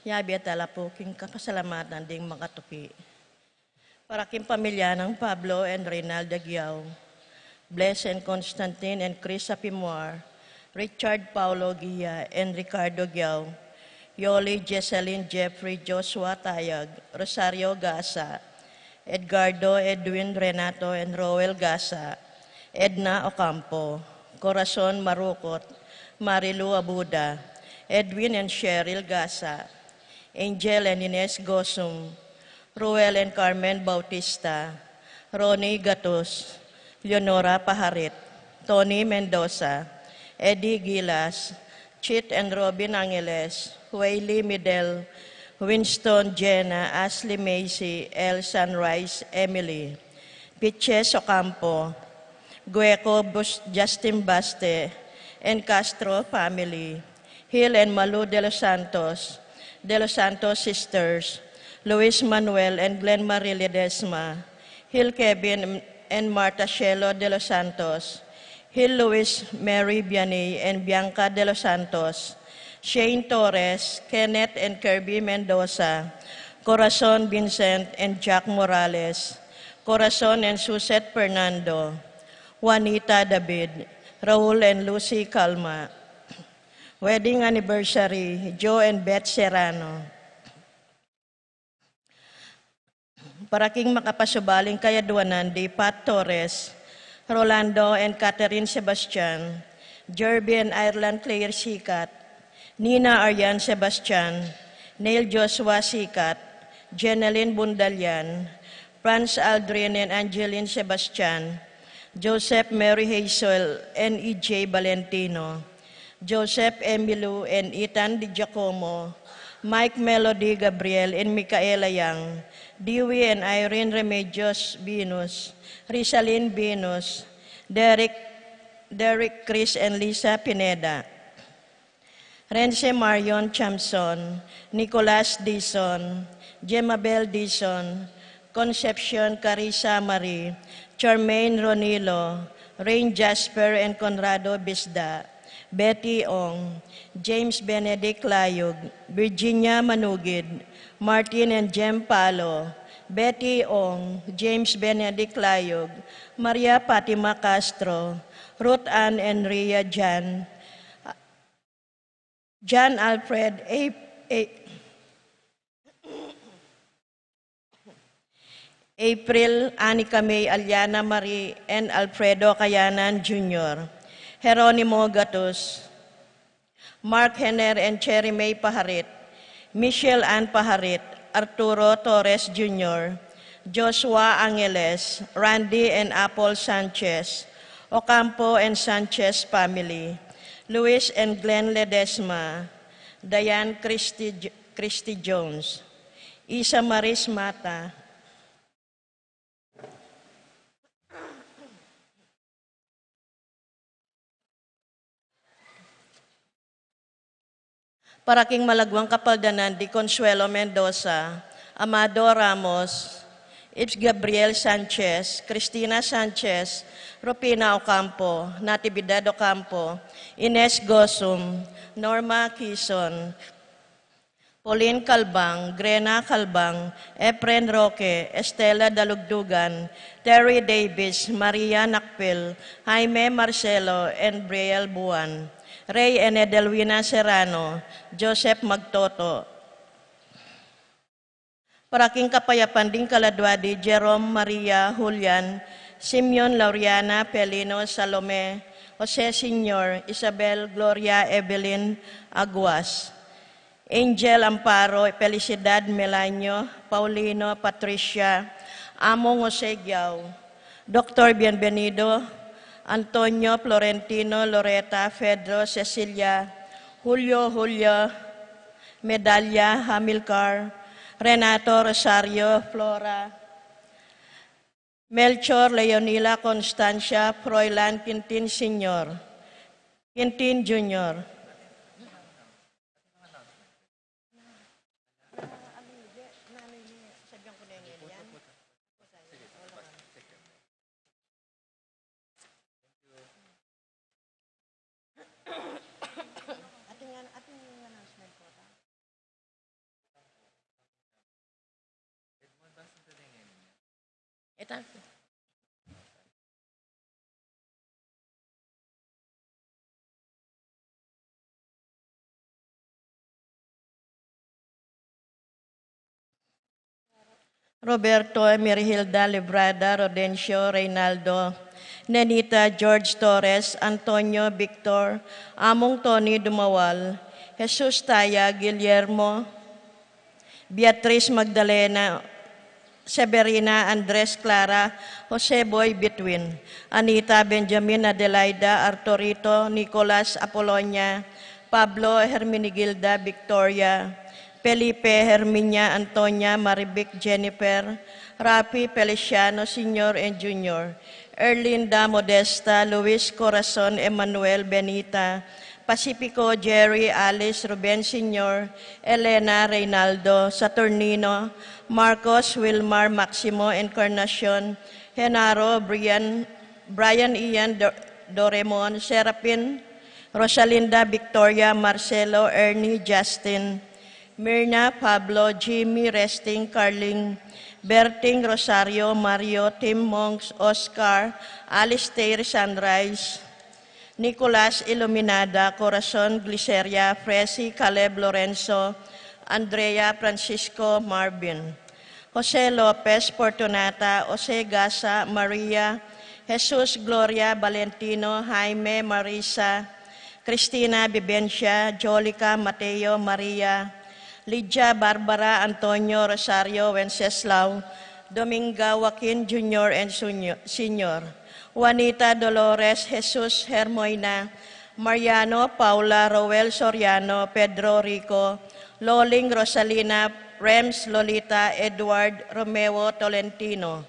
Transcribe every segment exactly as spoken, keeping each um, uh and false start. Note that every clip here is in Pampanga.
Yabe tala pu king kapasalamatan ding makatuki. Para king pamilya nang Pablo and Reynalda Guiao, Bless and Constantine and Chris Apimuar, Richard Paulo Guia and Ricardo Guiao, Yoli, Jesselyn, Jeffrey, Joshua Tayag, Rosario Gasa, Edgardo, Edwin, Renato and Roel Gasa, Edna Ocampo, Corazon Marukot, Marilu Abuda, Edwin and Cheryl Gasa, Angel and Ines Gosum, Ruel and Carmen Bautista, Ronnie Gatus, Leonora Paharit, Tony Mendoza, Eddie Gilas, Chit and Robin Angeles, Whaley Midel, Winston, Jenna, Ashley, Macy, El, Sunrise, Emily, Piches Ocampo, Gueco, Bus-, Justin Baste, and Castro family, Hill and Malu De Los Santos, De Los Santos sisters, Luis Manuel and Glenn Marie Ledesma, Hill Kevin and Marta Shelo De Los Santos, Hill Luis Mary Bianey and Bianca De Los Santos, Shane Torres, Kenneth and Kirby Mendoza, Corazon Vincent and Jack Morales, Corazon and Suzette Fernando, Juanita David, Raul and Lucy Calma. Wedding anniversary, Joe and Beth Serrano. Para king makapasubaling kayadwanan di Pat Torres, Rolando and Catherine Sebastian, Jerby and Ireland Claire Sikat, Nina Arian Sebastian, Neil Joshua Sikat, Jeneline Bundalian, Franz Aldrin and Angeline Sebastian, Joseph Mary Hazel and E J Valentino, Joseph Emilio and Ethan Di Giacomo, Mike Melody Gabriel and Micaela Yang, Dewey and Irene Remedios Venus, Rizalin Venus, Derek, Derek Chris and Lisa Pineda, Rense Marion Chamson, Nicolas Dizon, Jemabel Dizon, Concepcion Carissa Marie, Charmaine Ronilo, Rain Jasper and Conrado Bisda, Betty Ong, James Benedict Layug, Virginia Manugid, Martin and Jem Palo, Betty Ong, James Benedict Layug, Maria Fatima Castro, Ruth Ann and Ria Jan, John Alfred, A-, A-, April, Anika May, Aliana Marie, and Alfredo Kayanan Junior, Jeronimo Gatus, Mark Henner and Cherry May Paharit, Michelle Ann Paharit, Arturo Torres Junior, Joshua Angeles, Randy and Apple Sanchez, Ocampo and Sanchez family, Luis and Glenn Ledesma, Diane Christy J-, Christy Jones, Isa Maris Mata. Para king malagwang kapaldanan di Consuelo Mendoza, Amado Ramos, Ibs Gabriel Sanchez, Cristina Sanchez, Rufina Ocampo, Natividad Ocampo, Ines Gosum, Norma Quizon, Pauline Calbang, Grena Calbang, Efren Roque, Estela Dalugdugan, Terry Davis, Maria Nakpil, Jaime Marcelo, and Briel Buan, Rey and Edelwina Serrano, Joseph Magtoto. Para king kapayapan ding kaladwa di Jerome, Maria, Julian, Simeon, Lauriana, Pelino, Salome, Jose Senior, Isabel, Gloria, Evelyn, Aguas, Angel, Amparo, Felicidad, Melanio, Paulino, Patricia, Among Jose Giao, Doktor Bienvenido, Antonio, Florentino, Loreta, Pedro, Cecilia, Julio, Julio, Medalia, Hamilcar, Renato, Rosario, Flora, Melchor, Leonila, Constancia, Froilan, Quintin Senior, Quintin Junior. Ating, ating announcement po, ta? Roberto, Emerhilda, Librada, Rodencio, Reynaldo, Nenita, George Torres, Antonio, Victor, Among Tony Dumawal, Jesus Taya, Guillermo, Beatriz Magdalena, Severina, Andres, Clara, Jose Boy, Between, Anita, Benjamin, Adelaida, Arturito, Nicolas, Apolonia, Pablo, Herminigilda, Victoria, Felipe, Herminia, Antonia, Marivic, Jennifer, Rafi, Feliciano, Senior and Junior, Erlinda, Modesta, Luis, Corazon, Emmanuel, Benita, Pacifico, Jerry, Alice, Ruben Senior, Elena, Reynaldo, Saturnino, Marcos, Wilmar, Maximo, Encarnacion, Genaro, Brian, Brian, Ian, Do-, Doremon, Serapin, Rosalinda, Victoria, Marcelo, Ernie, Justin, Mirna, Pablo, Jimmy, Resting, Carling, Berting, Rosario, Mario, Tim, Monks, Oscar, Alistair, Sunrise, Nicolas, Iluminada, Corazon, Gliceria, Fresi, Caleb, Lorenzo, Andrea, Francisco, Marvin, Jose Lopez, Fortunata, Jose Gasa, Maria, Jesus, Gloria, Valentino, Jaime, Marisa, Cristina, Vivencia, Jolica, Mateo, Maria, Lydia, Barbara, Antonio, Rosario, Wenceslao, Dominga, Joaquin Junior and Sunyo-, Senior, Juanita, Dolores, Jesus, Hermoina, Mariano, Paula, Roel, Soriano, Pedro, Rico, Loling, Rosalina, Rems, Lolita, Edward, Romeo, Tolentino,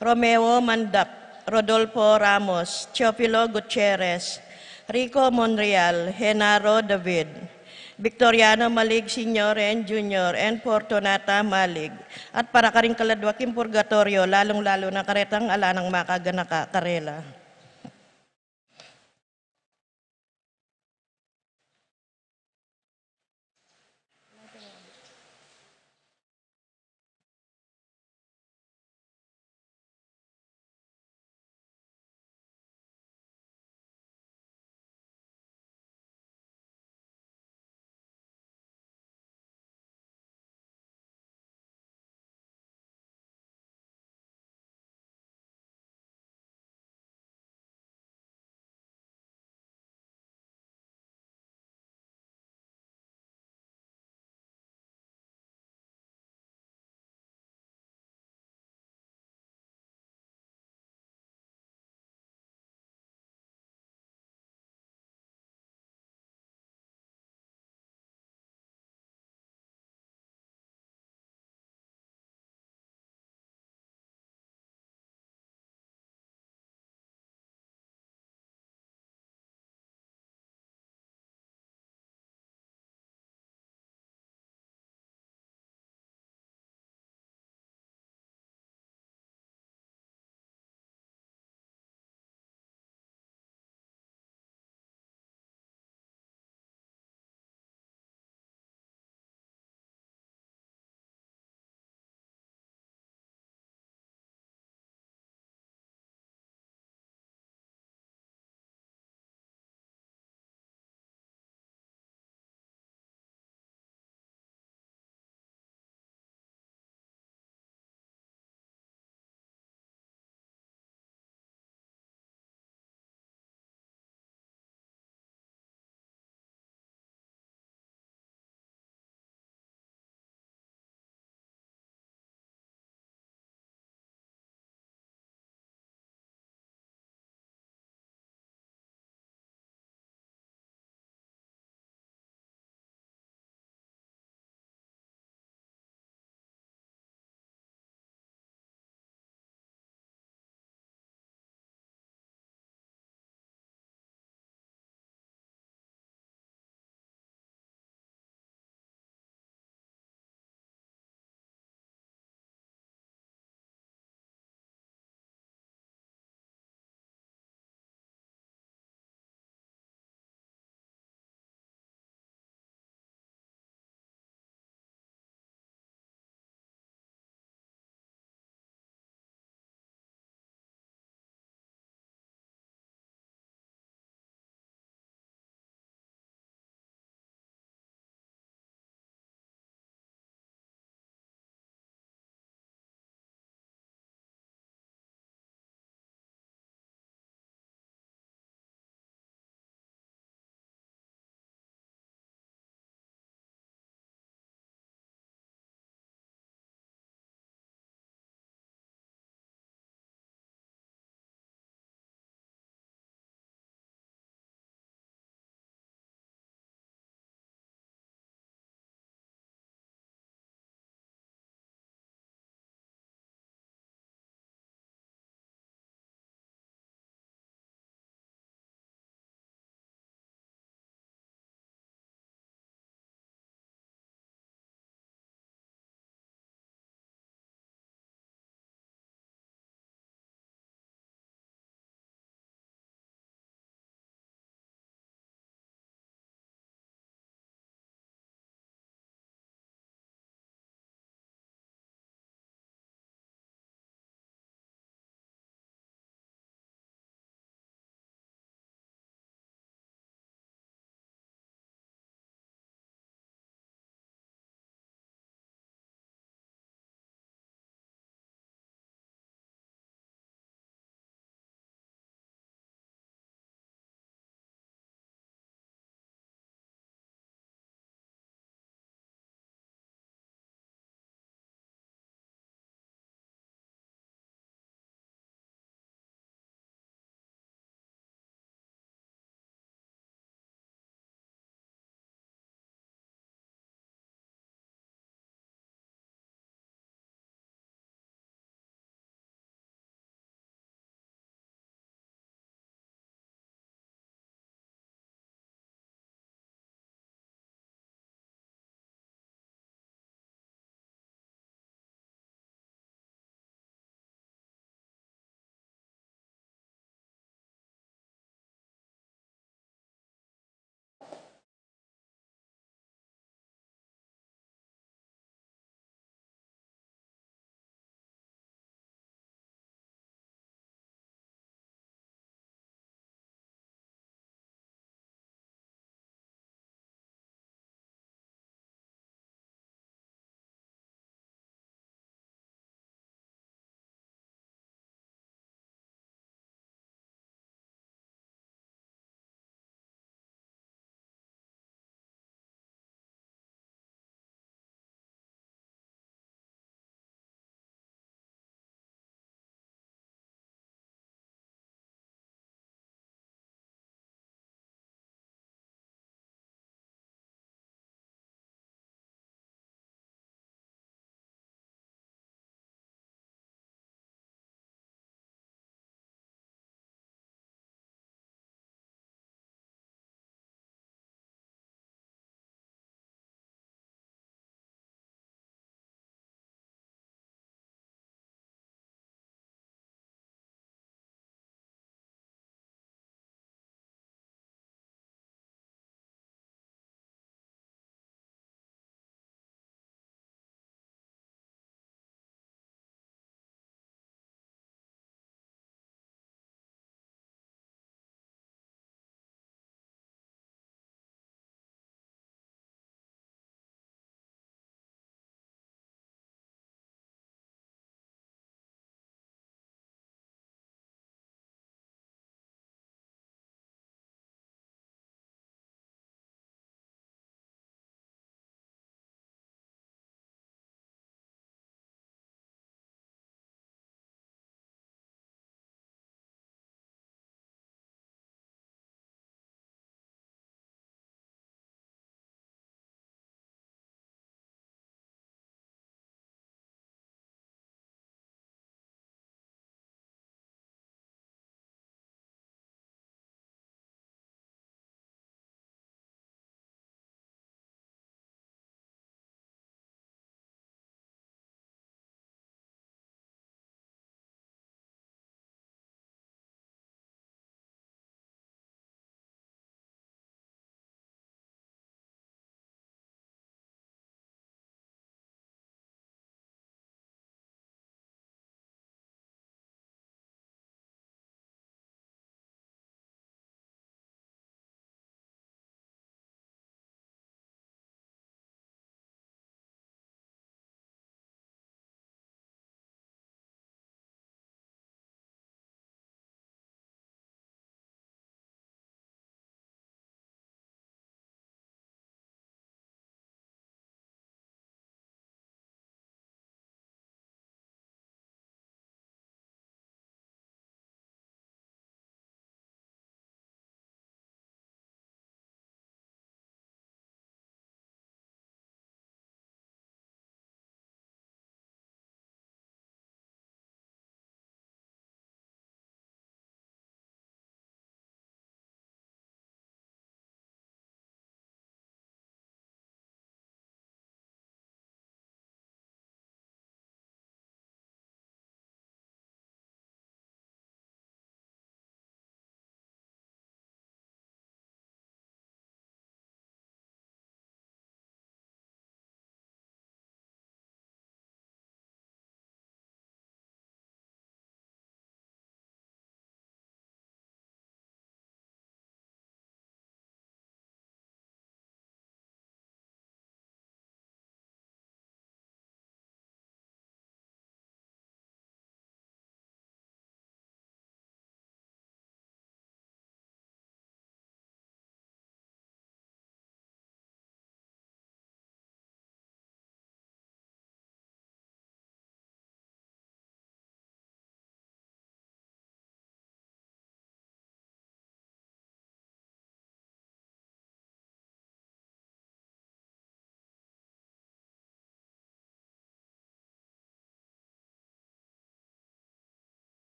Romeo, Mandap, Rodolfo, Ramos, Teofilo, Gutierrez, Rico, Monreal, Genaro, David, Victoriano, Malig Senior and Junior, and Fortunata, Malig. At para karing kaladwa king purgatorio, lalung-lalu na karetang ala nang makaganaka karela.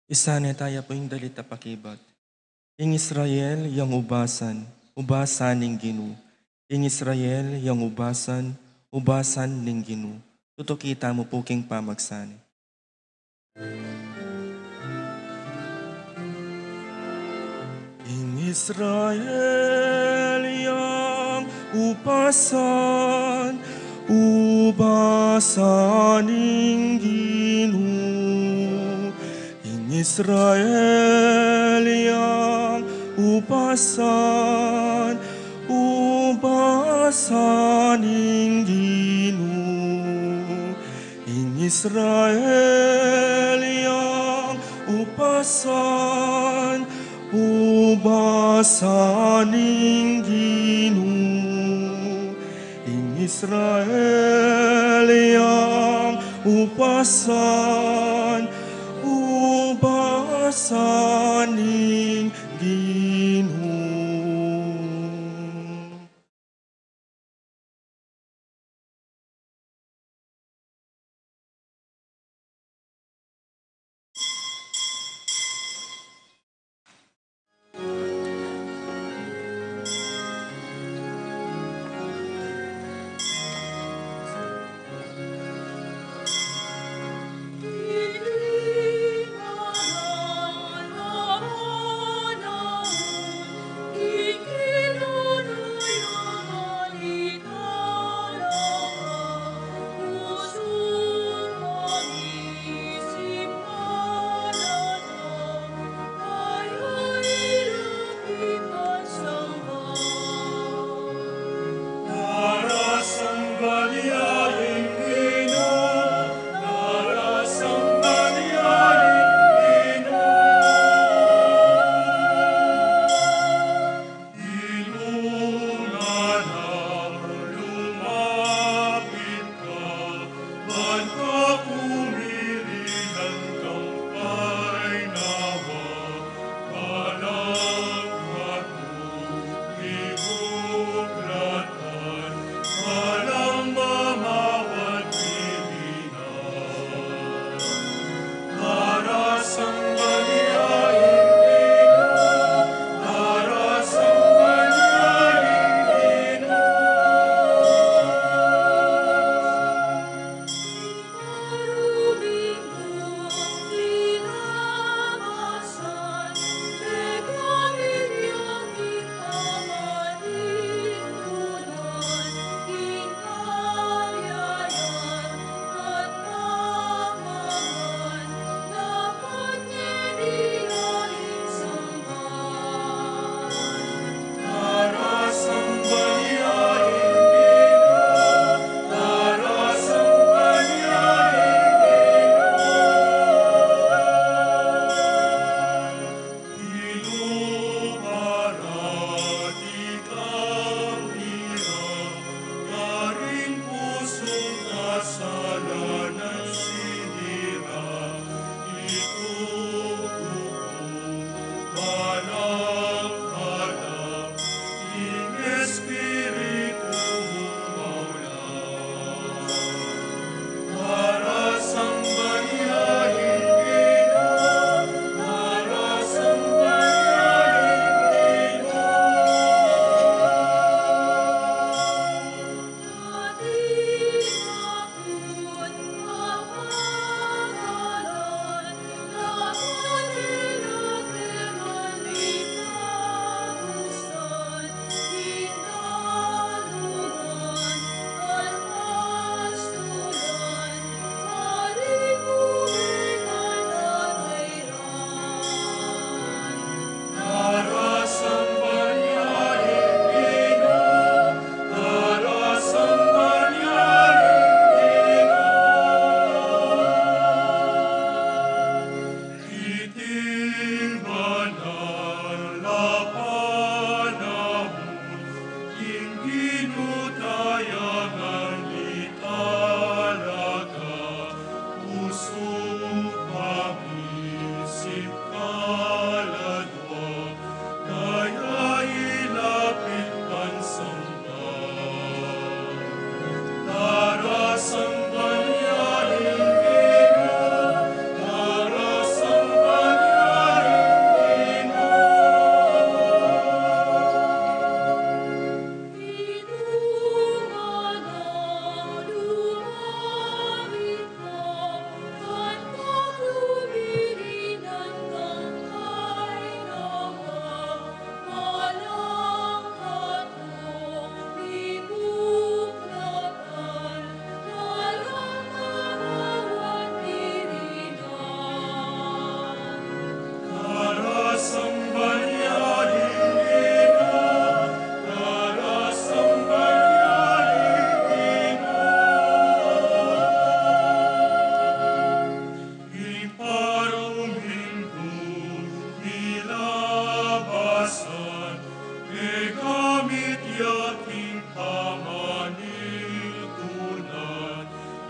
Isane taya pu ing dalit a pakibat. Ing Israel yang ubasan, ubasan ning Ginu. Ing Israel yang ubasan, ubasan ning Ginu. Tutuki tamu pu king pamagsane. Ing Israel yang ubasan, ubasan ning Ginu. Ing Israel yang ubasan, ubasan ning Ginu. Ing Israel yang ubasan, ubasan ning Ginu. Ing Israel yang ubasan, ubasan ning Ginu.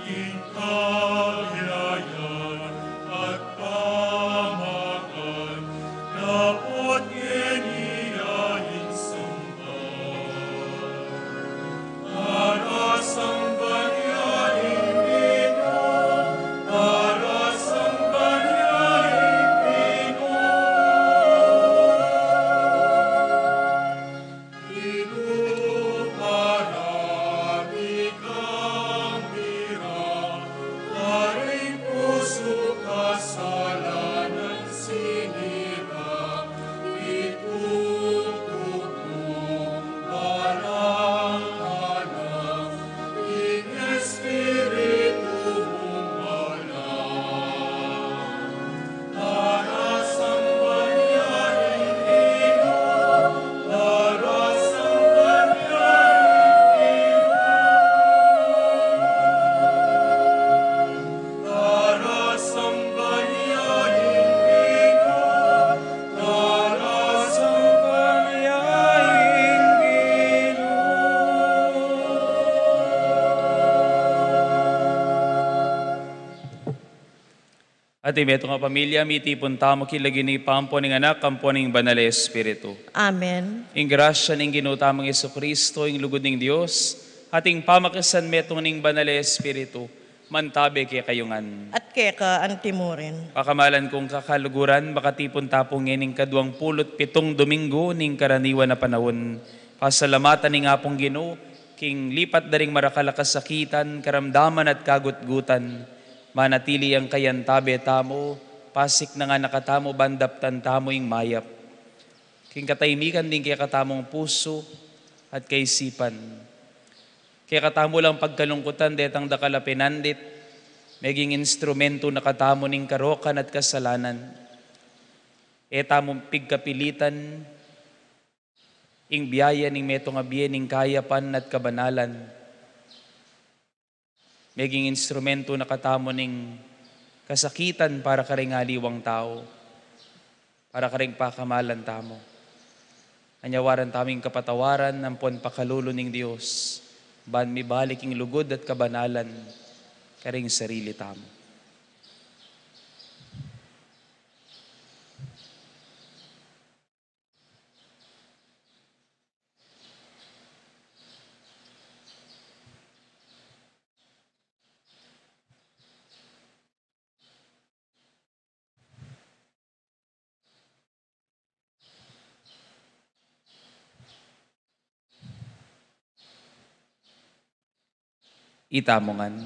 King kayayan at pamakan, dapot keni ya ing samba. Para samban ya ing Ginu, para samban ya ing Ginu. Ginu, para ikang bira, karing pusu kasalanan sinira, itutuku balang anak, ing Espiritu mung Balang. At ing metung a pamilya, mitipun tamu king lagyu ning Ibpa, ampo ning Anak, ampo ning Banal a Espiritu. Amen. Ing grasya ning Ginu tamung Jesucristo, ing lugud ning Dios, at ing pamakisanmetung ning Banal a Espiritu, mantabe kekayu ngan. At keka antimurin. Pakamalan kung kakaluguran, makatipun ta pu ngening kaduang pulu't pitung Domingo ning karaniwan a panaun, pasalamatan ning Apung Ginu, king lipat da ring marakal a kasakitan, karamdaman at kagutgutan, manatili yang kayantabe tamu, pasiknangan na katamu ban daptan tamu ing mayap. King kataimikan ding kekatamung pusu at kaisipan, kekatamu lang pagkalungkutan detang dakal a pinandit, meging instrumentu na katamu ning karokan at kasalanan. E tamu pigkapilitan ing biyaya ning metung a bie ning kayapan at kabanalan. Meging instrumentu na katamu ning kasakitan para karing aliwang tau, para karing pakamalan tamu. Anyawaran tamu ing kapatawaran ampon pakalulu ning Dios, ban mibalik ing lugud at kabanalan karing sarili tamu. Itamu ngan.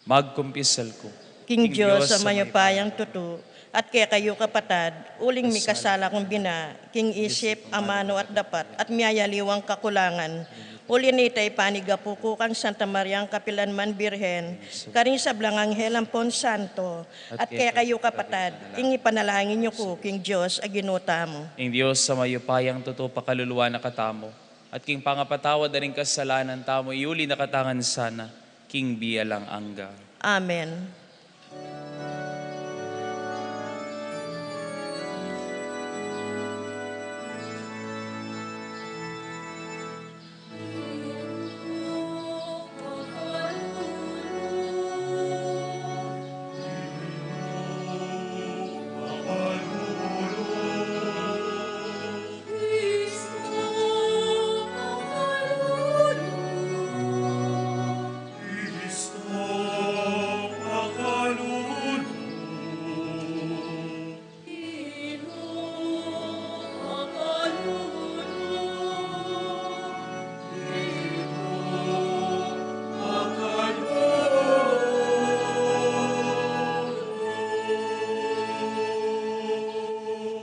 Magkumpisal ku king Dios a mayupayang tutu, at kekayu kapatad, uling mikasala kung bina, king isip, amanu at dapat, at miyayaliwang kakulangan. Uli nita, ipanigapu ku kang Santa Mariang kapilanman Birhen, karing sablang anghel ampon santo, at kekayu kapatad, ing ipanalangin yu ku king Dios a Ginu tamu. Ing Dios a mayupayang tutu pakaluluan na katamu, at king pangapatawad da ring kasalanan tamu, iuli na katamu ngan sana king bie alang angga. Amen.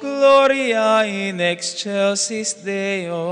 Gloria in excelsis Deo.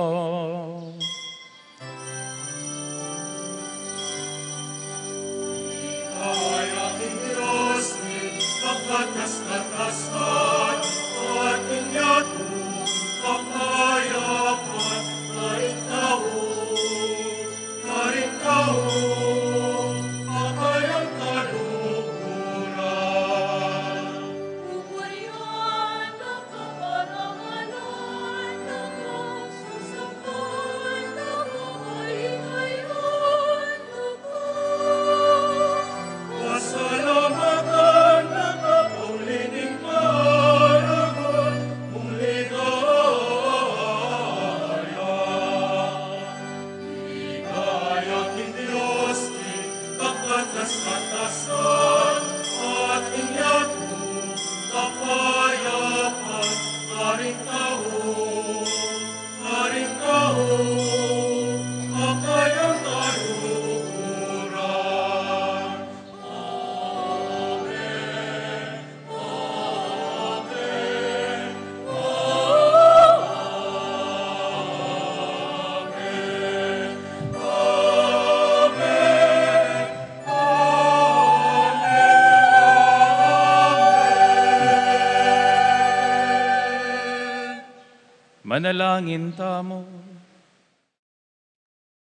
Manalangin tamu.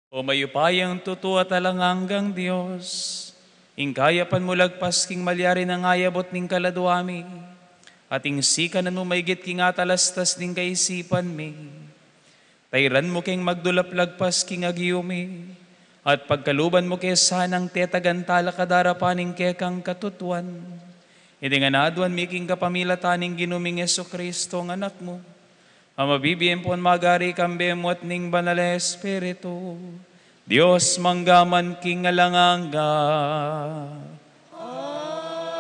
O mayupayang tutu at alang anggang Dios, ing kayapan mu lagpas king malyari nang ayabut ning kaladua mi, at ing sikanan mu maigit king atalastas ning kaisipan mi. Tairan mu keng magdulap lagpas king agyu mi, at pagkaluban mu ke sanang tetagan talakad arapan ning kekang katutuan. Iti ngan aduan mi king kapamilatan ning Ginu ming Jesucristo, nga Anak mu, a mabibie ampon magari kambe mu at ning Banal a Espiritu, Dios mangga man king alang angga. Amen.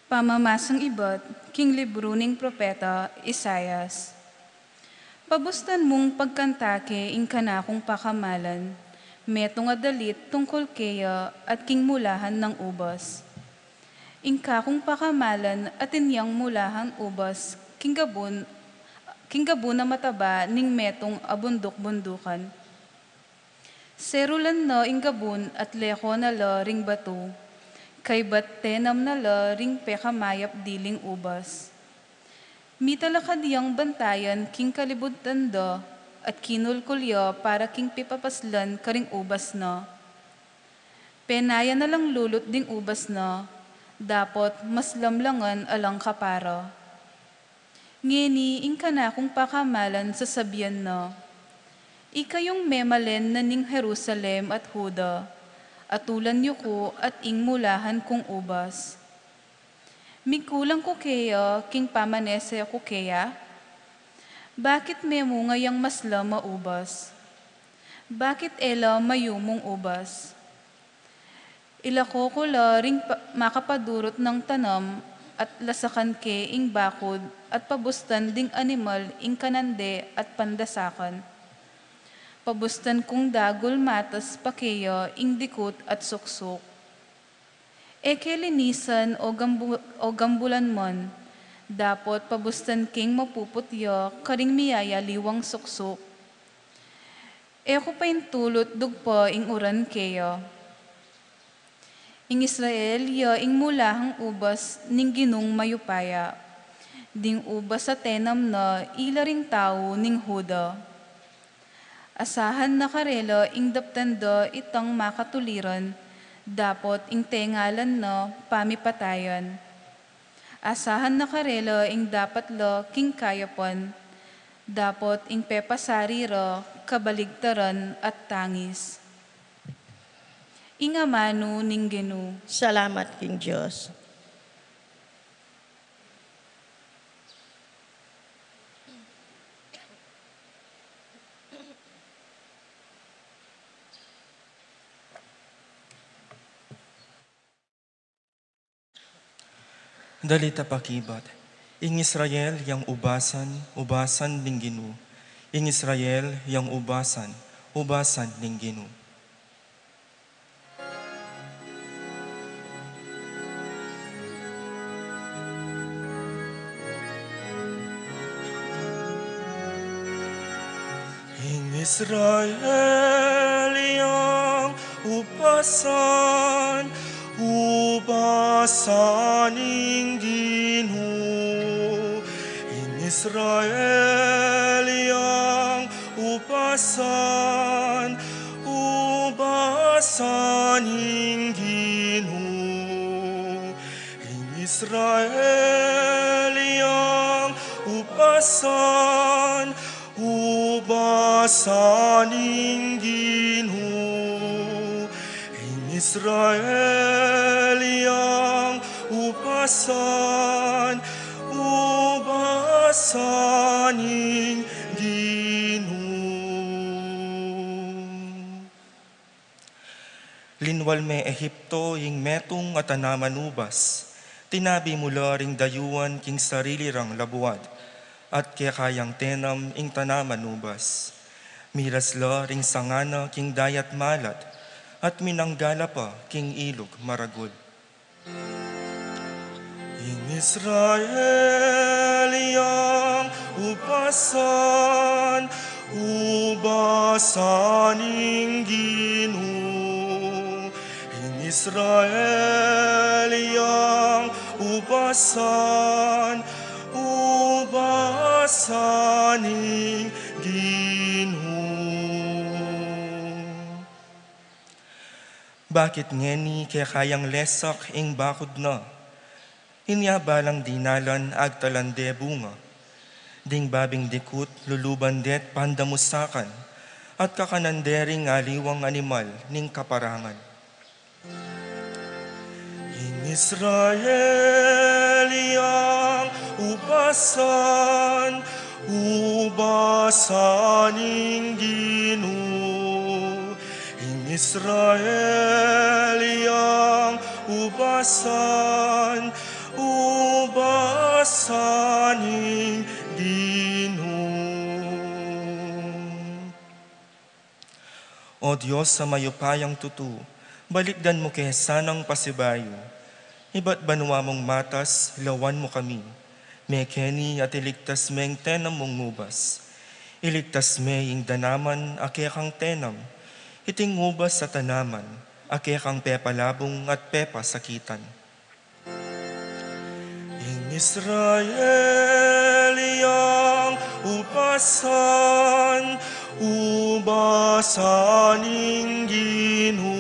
Pamamasang ibat king libru ning propeta Isaias. Pabustan mung pagkanta ke ing kanakung pakamalan, metung a dalit tungkul keya at king mulahan nang ubas. Ing kakung pakamalan atin yang mulahan ubas king gabun, king gabun a mataba ning metung a bunduk-bundukan. Serulan na ing gabun at leko na la ring batu, kaybat tenam na la ring pekamayap diling ubas. Mitalakad yang bantayan king kalibutan da, at kinulkul ya para king pipapaslan karing ubas na. Penaya na lang lulut ding ubas na, dapot maslam la ngan alang kapara. Ngeni ing kanakung pakamalan sasabian na, Ikayung memalen na ning Jerusalem at Juda, atulan yu ku at ing mulahan kung ubas. Mikulang ku keya king pamanese ku keya? Bakit memunga yang maslam a ubas? Bakit e la mayumung ubas? Ilako ku la ring pa-, makapadurut nang tanam at lasakan ke ing bakud at pabustan ding animal ing kanan de at pandasakan. Pabustan kung dagul matas pa keya ing dikut at suksuk. E ke linisan o gambu-, o gambulan man, dapot pabustan keng mapuput ya karing miyayaliwang suksuk. E ku pa intulut dugpa ing uran keya. Ing Israel ya ing mulahang ubas ning Ginung mayupaya. Ding ubas a tenam na ila ring tau ning Juda. Asahan na karela ing daptan da itang makatuliran, dapot ing tengalan na pamipatayan. Asahan na karela ing dapat la king kayapan, dapot ing pepasari ra kabaligtaran at tangis. Ing amanu ning Ginu. Salamat king Dios. Dalit a pakibat. Ing Israel yang ubasan, ubasan ning Ginu. Ing Israel yang ubasan, ubasan ning Ginu. Ing Israel yang ubasan, ubasan ning Ginu. Ing Israel yang ubasan, ubasan ning Ginu. Ing Israel yang ubasan, ubasan ning Ginu. Ing Israel yang ubasan, ubasan ning Ginu. Linwal me Ehipto ing metung a tanaman ubas, tinabi mu la ring dayuan king sarili rang labuad, at kekayang tenam ing tanaman ubas. Miras la ring sanga na king dayat malat, at minangga la pa king ilug maragul. Ing Israel yang ubasan, ubasan ing Ginu. Ing Israel yang ubasan, ubasan ing Ginu. Bakit ngeni kekayang lesak ing bakud na? Inya balang dinalan agtalan de bunga. Ding babing dikut luluban de't pandamusakan, at kakanan de ring aliwang animal ning kaparangan. Ing Israel yang ubasan, ubasan ing Ginu. Ing Israel yang ubasan, ubasan ing Ginu. O Dios a mayupayang tutu, balikdan mu ke sanang pasibayu. Ibat banua mung matas, lawan mu kami. Mekeni at iligtas me ing tenam mung ubas. Iligtas me ing danaman a kekang tenam. Iting ubas a tanaman a kekang pepalabung at pepasakitan. Ing Israel yang ubasan, ubasan ing Ginu.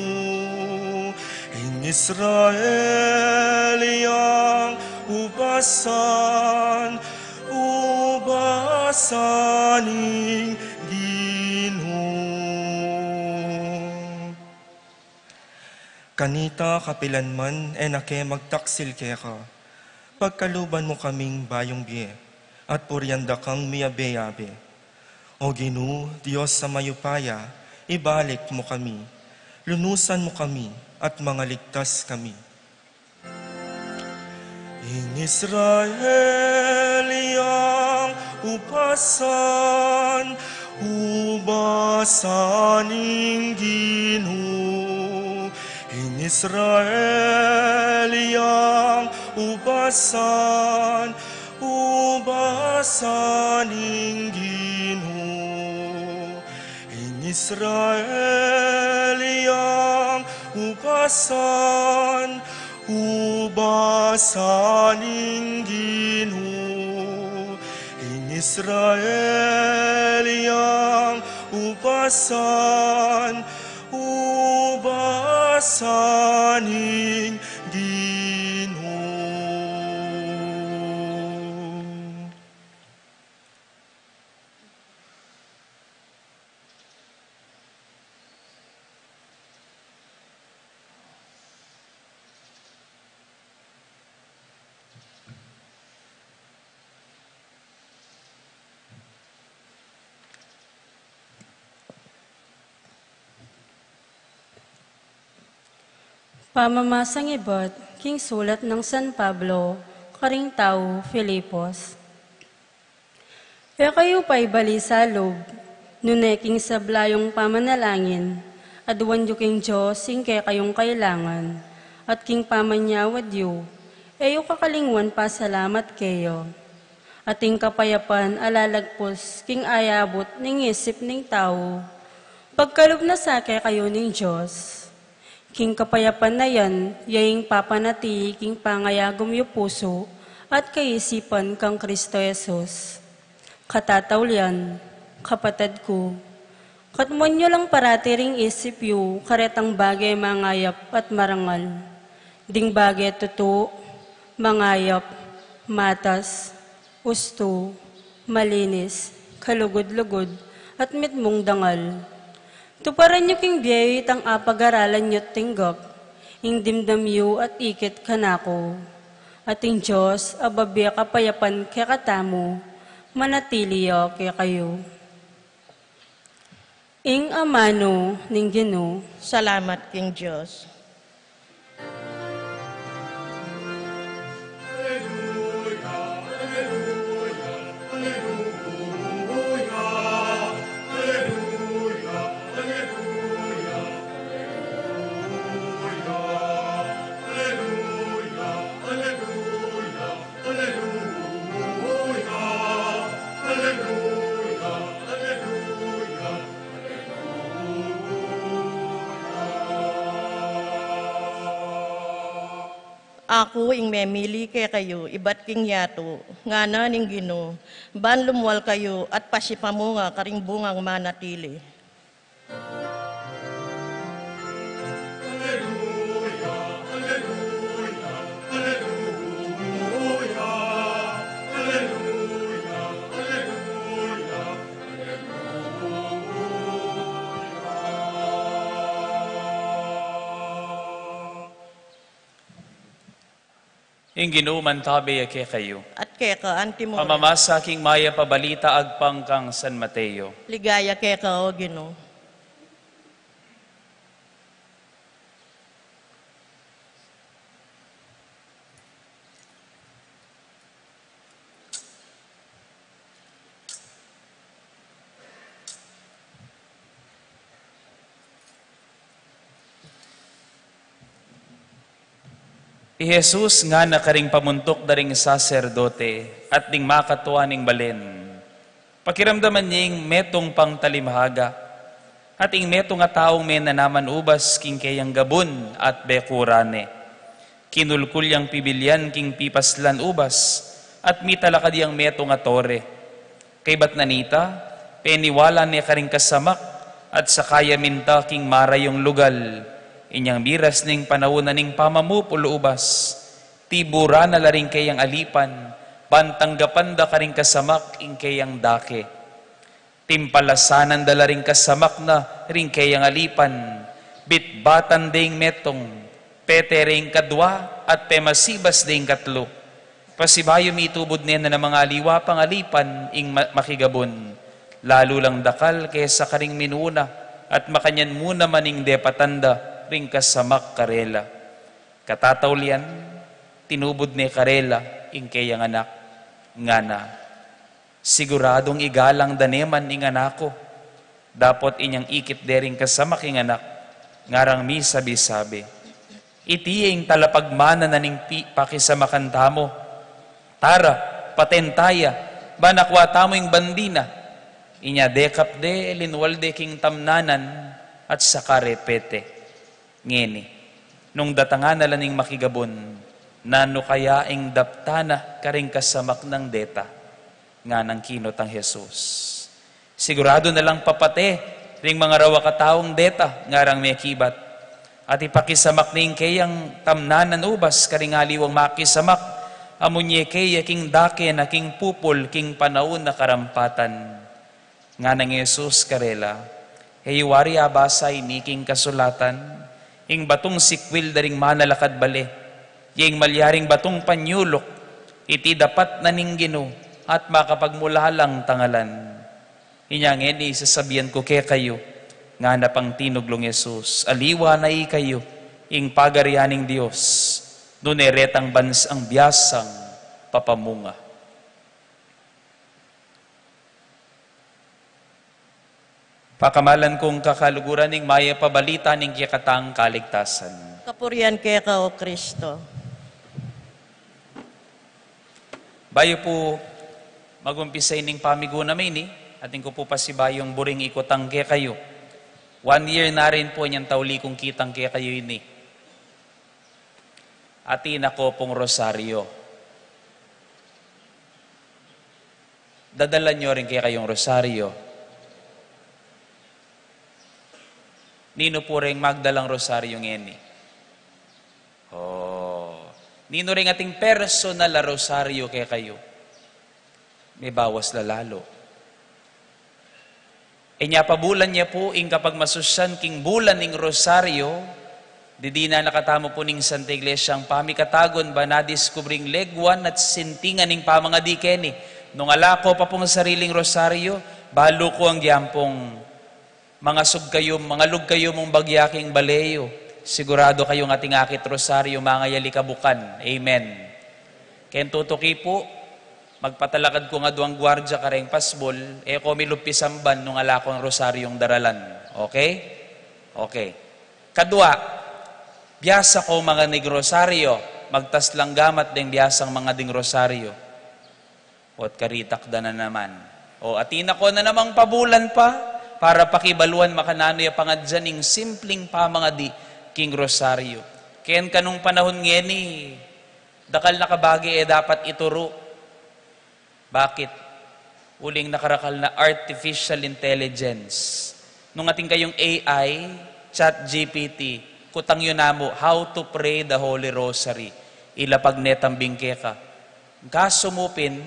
Ing Israel yang ubasan, ubasan ing Ginu. Kanita kapilan man e na ke magtaksil keka. Pagkaluban mu kaming bayung bie, at purian da kang miyabe-yabe. O Ginu, Dios a mayupaya, ibalik mu kami, lunusan mu kami, at mangaligtas kami. Ing Israel yang ubasan, ubasan ing Ginu. Ing Israel yang ubasan, ubasan ing Ginu. Ing Israel yang ubasan, ubasan ing Ginu. Ing Israel yang ubasan, ubasan ing Ginu. Pamamasang ibat king sulat nang San Pablo karing tau Filipos. E kayu paibali sa lub, nune king sabla yung pamanalangin, aduan yu king Dios ing kekayung kailangan, at king pamanyawad yu, e yu kakalingwan pasalamat keya. At ing kapayapan a lalagpus king ayabut ning isip ning tau, pagkalub na sa kekayu ning Dios. King kapayapan na yan, ya ing papanatili king pangayagum yu pusu, at kaisipan kang Kristo Jesus. Katataulian, kapatad ku, katmuan yu lang parati ring isip yu karetang bage mangayap at marangal, ding bage tutu, mangayap, matas, ustu, malinis, kalugud-lugud, at mitmung dangal. Tuparan yu king bie yu itang apagaralan yu't tinggap, ing dimdam yu at ikit kanaku. At ing Dios a babie kapayapan kekatamu, manatili ya kekayu. Ing amanu ning Ginu. Salamat king Dios. Aku ing memili kekayu ibat king yatu, ngana ning Ginu, ban lumual kayu at pasipamunga karing bungang manatili. Ing Ginu mantabe ya kekayu. At keka antimu rin. Pamamasa king mayap a balita agpang kang San Mateo. Ligaya keka, O Ginu. I Jesus ngana karing pamuntuk da ring saserdote at ding makatua ning balen, pakiramdaman ye ing metung pang talimhaga, at ing metung a taung menanaman ubas king keyang gabun at bekuran ne. Kinulkul yang pibilyan king pipaslan ubas, at mitalakad yang metung a tore. Kaybat na nita, peniwala ne karing kasamak, at saka ya minta king marayung lugal. Inyang miras ning panaun na ning pamamupul ubas, tiburan na la ring keyang alipan, ban tanggapan da karing kasamak ing keyang dake. Timpalasanan da la ring kasamak na ring keyang alipan, bitbatan deng metung, pete ring kadwa at pemasibas deng katlu. Pasibayu mitubud ne na namang aliwa pang alipan ing ma-, makigabun, lalu lang dakal kesa karing minuna, at makanyan mu naman ing depatan da ring kasamak karela. Katataulian, tinubud ne karela ing keyang anak, ngana, "Siguradung igalang da ne man ing anak ku." Dapot inyang ikit de ring kasamak ing anak, ngarang misabi-sabi, "Iti ing talapagmana na ning pi-, pakisamakan tamu. Tara, paten ta ya, ban akua tamu ing bandi na." Inya dekap de, linwal de king tamnanan, at saka re pete. Ngeni, nung datangan na la ning makigabun, nanu kaya ing daptan na karing kasamak nang deta? Nganang kinutang Jesus. "Siguradu na lang papate ring mangarawak a taung deta," ngarang mekibat. "At ipakisamak ne ing keyang tamnanan ubas karing aliwang makisamak, a munye keya king dake na king pupul king panaun a karampatan." Nganang Jesus karela, "E yu wari abasa ini king kasulatan, ing batung sikwil da ring manalakad bale, ya ing malyaring batung panyuluk, iti dapat na ning Ginu, at makapagmulalang tangalan?" "Inya ngeni sasabian ku kekayu," ngana pang tinuglung Jesus, "aliwa na ikayu ing pagarian ning Dios, nune retang bansang biasang papamunga." Pakamalan kung kakaluguran, ing mayap a balita ning kekatang kaligtasan. Kapurian keka, O Kristo. Bayu pu magumpisa ining pamiguna mi ini, atin ku pu pasibayung buring ikutang kekayu. One year na rin pu inyang tauli kung kitang kekayu ini. Atin aku pung rosaryo. Dadalan yu ring kekayung rosaryo. Ninu pu ring magdalang rosaryo ngeni? Oh. Ninu ring ating personal a rosaryo kekayu? Mebawas la lalu. Inya pa bulan ya pu ing kapagmasusyan king bulan ning rosaryo, didinan na katamu pu ning Santa Iglesia ing pamikatagun, ba nadiskubre ing leguan at sintingan ning pamangadi keni. Nung ala ko pa pung sariling rosaryo, balu ku agyang pung mangasug kayu, mangalug kayu mung bagya king bale yu. Siguradu kayung ating akit rosaryo, mangayali kabukan. Amen. Keng tutuki pu, magpatalakad kung aduang guardia kareng pasbul, e ko milub pisamban nung ala kung rosaryung daralan. Okay? Okay. Kadua, biasa ko mangading rosaryo, magtas lang gamat deng biasang mangading rosaryo. Ot karitak da na naman. O, atin na ko na namang pabulan pa, para pakibaluan makananu ya pangadyan ing simpling pamangadi king rosaryo. Keng kanung panahun ngeni, dakal na kabage e dapat ituru. Bakit? Uling nakarakal na artificial intelligence. Nung atin kayung A I, Chat G P T, kutang yu na mu, "How to pray the Holy Rosary?" Ilapag ne tambing keka. Kasu mu pin,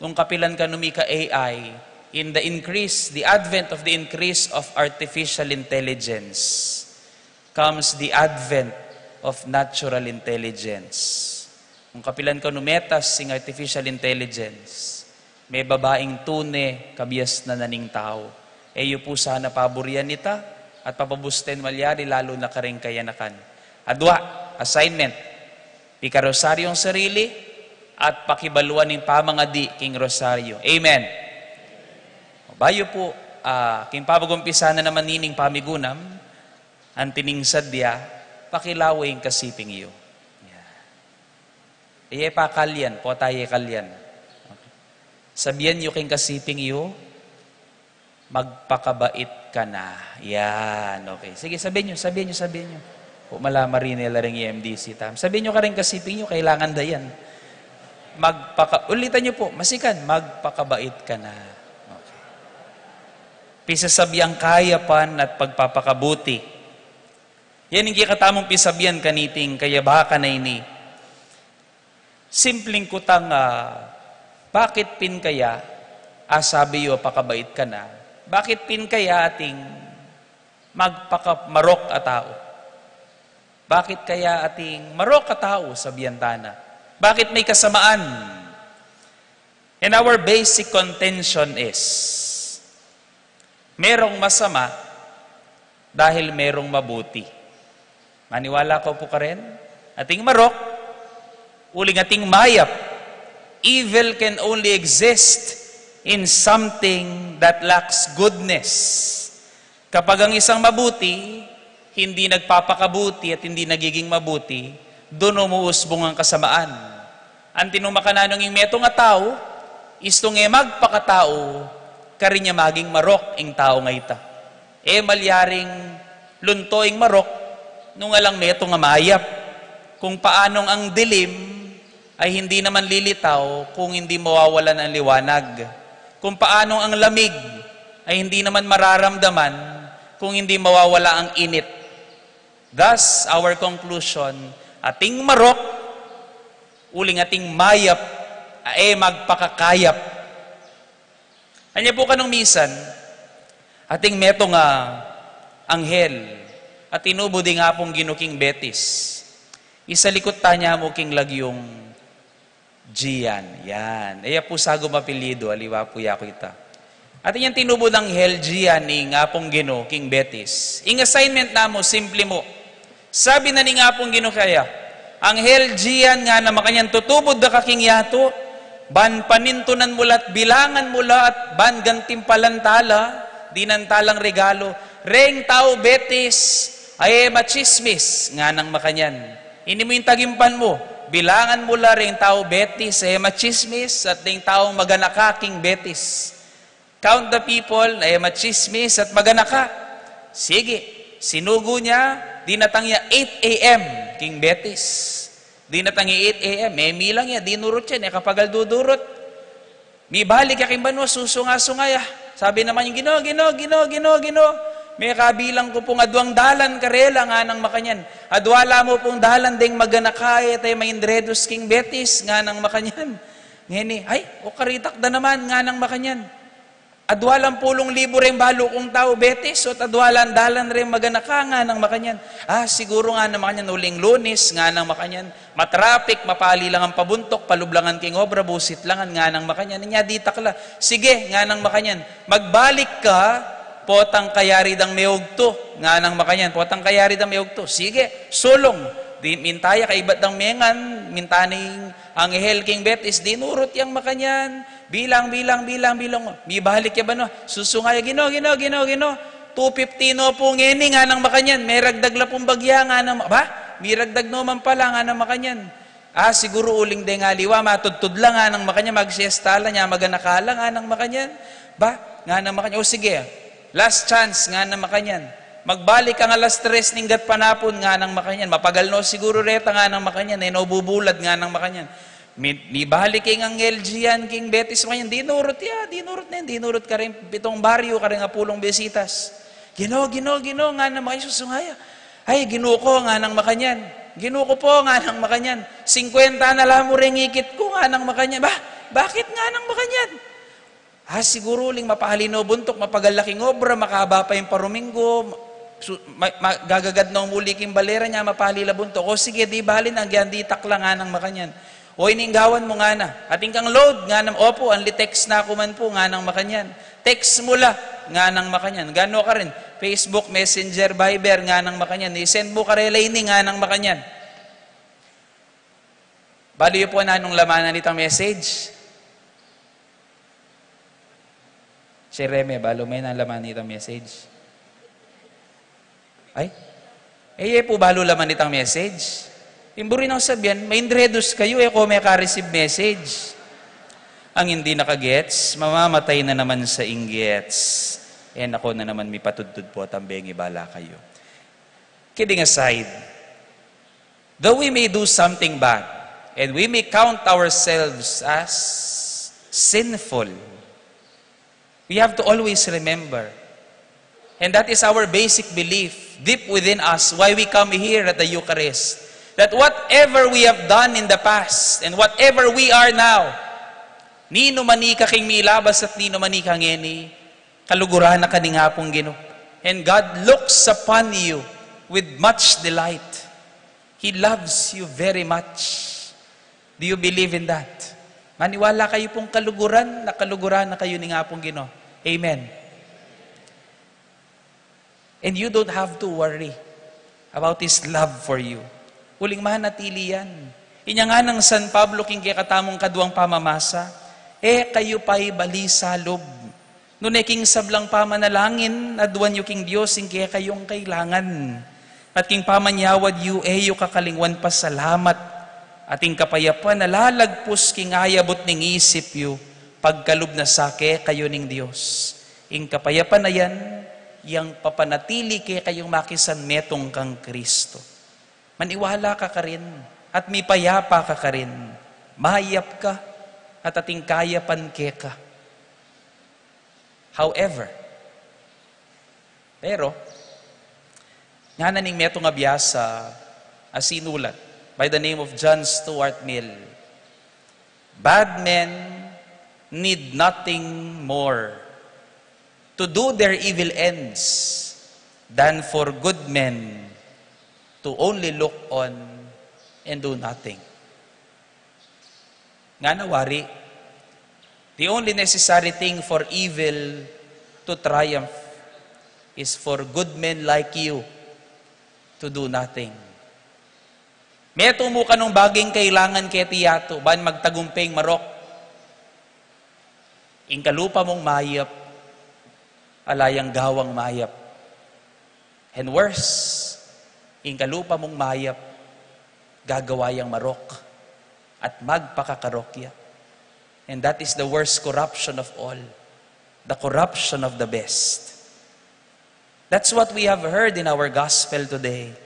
nung kapilan kanu mika A I, in the increase, the advent of the increase of artificial intelligence comes the advent of natural intelligence. Nung kapilan kanu metas ing artificial intelligence, mebaba ing tune kabiasnan na ning tau. E yu pu sana paburian ita at papabusten malyari lalu na kareng kayanakan. Adua, assignment, pikarosaryung sarili at pakibaluan ing pamangadi king rosaryo. Amen. Bayu pu, ah, king pamagumpisan na naman nining pamigunam, anti ning sadya, pakilawe ing kasiping yu. Yeah. Iye pa kalyan, pota ye kalyan. Sabian yu king kasiping yu, "Magpakabait ka na." Yan, okay. Sige, sabian yu, sabian yu, sabian yu. O, mala marine la ring M D C tam. Sabian yu kareng kasiping yu, kailangan da yan. Magpaka-, ulitan yu pu, masikan, "Magpakabait ka na." Okay. Pisasabiang kayapan at pagpapakabuti. Yan ing kekatamung pisabian kaniting kayabakan a ini. Simpling kutang, ah, bakit pin kaya, ah, sabi yu, pakabait ka na? Bakit pin kaya ating magpakamarok a tau? Bakit kaya ating marok a tau, sabian tana? Bakit may kasamaan? And our basic contention is, merong masama dahil merong mabuti. Maniwala ko pu karen, ating marok, uling ating mayap. Evil can only exist in something that lacks goodness. Kapag ang isang mabuti, hindi nagpapakabuti at hindi nagiging mabuti, dun umuusbong ang kasamaan. Anti nung makananu ing metung a tau, istung e magpakatau, karin ya maging marok ing tau a ita. E malyaring lunto ing marok nung alang metung a mayap. Kung paanong ang dilim ay hindi naman lilitaw kung hindi mawawalan ang liwanag. Kung paanong ang lamig ay hindi naman mararamdaman kung hindi mawawala ang init. Thus, our conclusion, ating marok, uling ating mayap, a e magpakakayap. Anya pu kanung misan, ating metung a anghel a tinubud ning Apung Ginu king Betis. Isalikut tana mu king lagyung Gian. Yan. E ya pu sagum apelyidu, aliwa pu ya ku ita. Atin yang tinubud anghel Gian ning Apung Ginu king Betis. Ing assignment na mu, simple mu. Sabi na ning Apung Ginu kaya, "Anghel Gian, ngana makanyan, tutubud da ka king yatu, ban panintunan mu la at bilangan mu la at ban gantimpalan tala, dinan talang regalo, reng tau Betis a e machismis," nganang makanyan. Ini mu ing tagimpan mu, bilangan mu la reng tau Betis a e machismis at reng taung maganaka king Betis. Count the people a e machismis at maganaka. Sige, sinugu ne, dinatang ya eight A M king Betis. Dinatang ya eight A M, e milang ya, dinurut ya, e kapagal dudurut. Mibalik ya king banua, susunga-sunga ya. Sabi naman niya, "Ginu, Ginu, Ginu, Ginu, Ginu, mekabilang ku pung aduang dalan karela," nganang makanyan. "Adua la mu pung dalan deng maganaka, e tayu maindredus king Betis," nganang makanyan. Ngeni, "Ay, o karitak da naman," nganang makanyan. "Adua lang pulung libu reng balu kung tau Betis, o't adua lang dalan reng maganaka," nganang makanyan. "Ah, siguru," nganang makanyan, "uling Lunes," nganang makanyan. "Matrapik, mapali lang ang pabuntuk, palublangan king obra, busit langan," nganang makanyan. Inya ditak la. "Sige," nganang makanyan. "Magbalik ka, potang kayari dang meugtu," nganang makanyan. "Potang kayari dang meugtu. Sige, sulung." Di minta ya kaibat dang mengan, minta ning anghel king Betis, dinurut yang makanyan. Bilang, bilang, bilang, bilang. Mibalik ya banua, susunga ya, "Ginu, Ginu, Ginu, Ginu, two fifty no pu ngeni," nganang makanyan. "Meragdag la pung bagya," nganang ma-, ba? "Miragdag no man pala," nganang makanyan. "Ah, siguru uling deng aliwa, matudtud la," nganang makanyan, "magsiesta la, nya maganaka la," nganang makanyan. "Ba?" nganang makanyan. "O sige, last chance," nganang makanyan. "Magbalik kang alas tres ning gatpanapun," nganang makanyan. "Mapagal no siguru reta," nganang makanyan. "E no bubulad," nganang makanyan. Mi-, mibalik king anghel dian king Betis makanyan. Dinurut ya, dinurut na yan, dinurut karing pitung baryu, karing apulung bisitas. "Ginu, Ginu, Ginu," nganang makanyan, susunga ya. "Ay, Ginu ku," nganang makanyan. "Ginu ku pu," nganang makanyan. "Singkwenta na la mu reng ikit ku," nganang makanyan. "Ba, bakit?" nganang makanyan. "Ah, siguru uling mapali no buntuk, mapagal la king obra, makaba pa ing paruminggu, su-, ma-, ma-, gagagad no muli king balera, nya mapali la buntuk." "O sige, di bali na, agyang ditak la," nganang makanyan. "O, ining gawan mu," ngana. "Atin kang load?" nganang, "Opu, anli text na ku man pu," nganang makanyan. "Text mu la," nganang makanyan. "Ganu karin? Facebook, Messenger, Viber," nganang makanyan. "I-send mu karela ini," nganang makanyan. Balu yu pu nanung laman na nitang message? Si Reme, balu me nanu laman nitang message? Ay? E ye pu balu laman nitang message? Ing buri nang sabian, maindredus kayu, e ko meka-receive message. Ang hindi nakagets, mamamatay na naman sa inggets. E na ko na naman mipatudtud pu, tambeng ibala kayu. Kidding aside, though we may do something bad, and we may count ourselves as sinful, we have to always remember, and that is our basic belief deep within us, why we come here at the Eucharist, that whatever we have done in the past and whatever we are now, ninu man ika king milabas at ninu man ika ngeni, kaluguran na ka ning Apung Ginu. And God looks upon you with much delight. He loves you very much. Do you believe in that? Maniwala kayu pung kaluguran na kaluguran na kayu ning Apung Ginu. Amen. And you don't have to worry about His love for you. Uling manatili yan. Inya nganang San Pablo king kekatamung kaduang pamamasa, "E kayu paibalisa lub. Nune king sablang pamanalangin, aduan yu king Dios ing kekayung kailangan. At king pamanyawad yu, e yu kakalingwan pasalamat. At ing kapayapan a lalagpus king ayabut ning isip yu, pagkalub na sa kekayu ning Dios. Ing kapayapan a yan, yang papanatili kekayung makisanmetung kang Kristo." Maniwala ka karin, at mipayapa ka karin. Mayap ka, at ating kayapan keka. However, pero, ngana ning metung a biasa a sinulat by the name of John Stuart Mill, "Bad men need nothing more to do their evil ends than for good men to only look on and do nothing." Ngana wari, the only necessary thing for evil to triumph is for good men like you to do nothing. Metung mu kanung baging kailangan keti yatu ban magtagumping marok. Ing kalupa mung mayap, ala yang gawang mayap. And worse, ing kalupa mung mayap, gagawa yang marok at magpakakarok ya. And that is the worst corruption of all, the corruption of the best. That's what we have heard in our gospel today.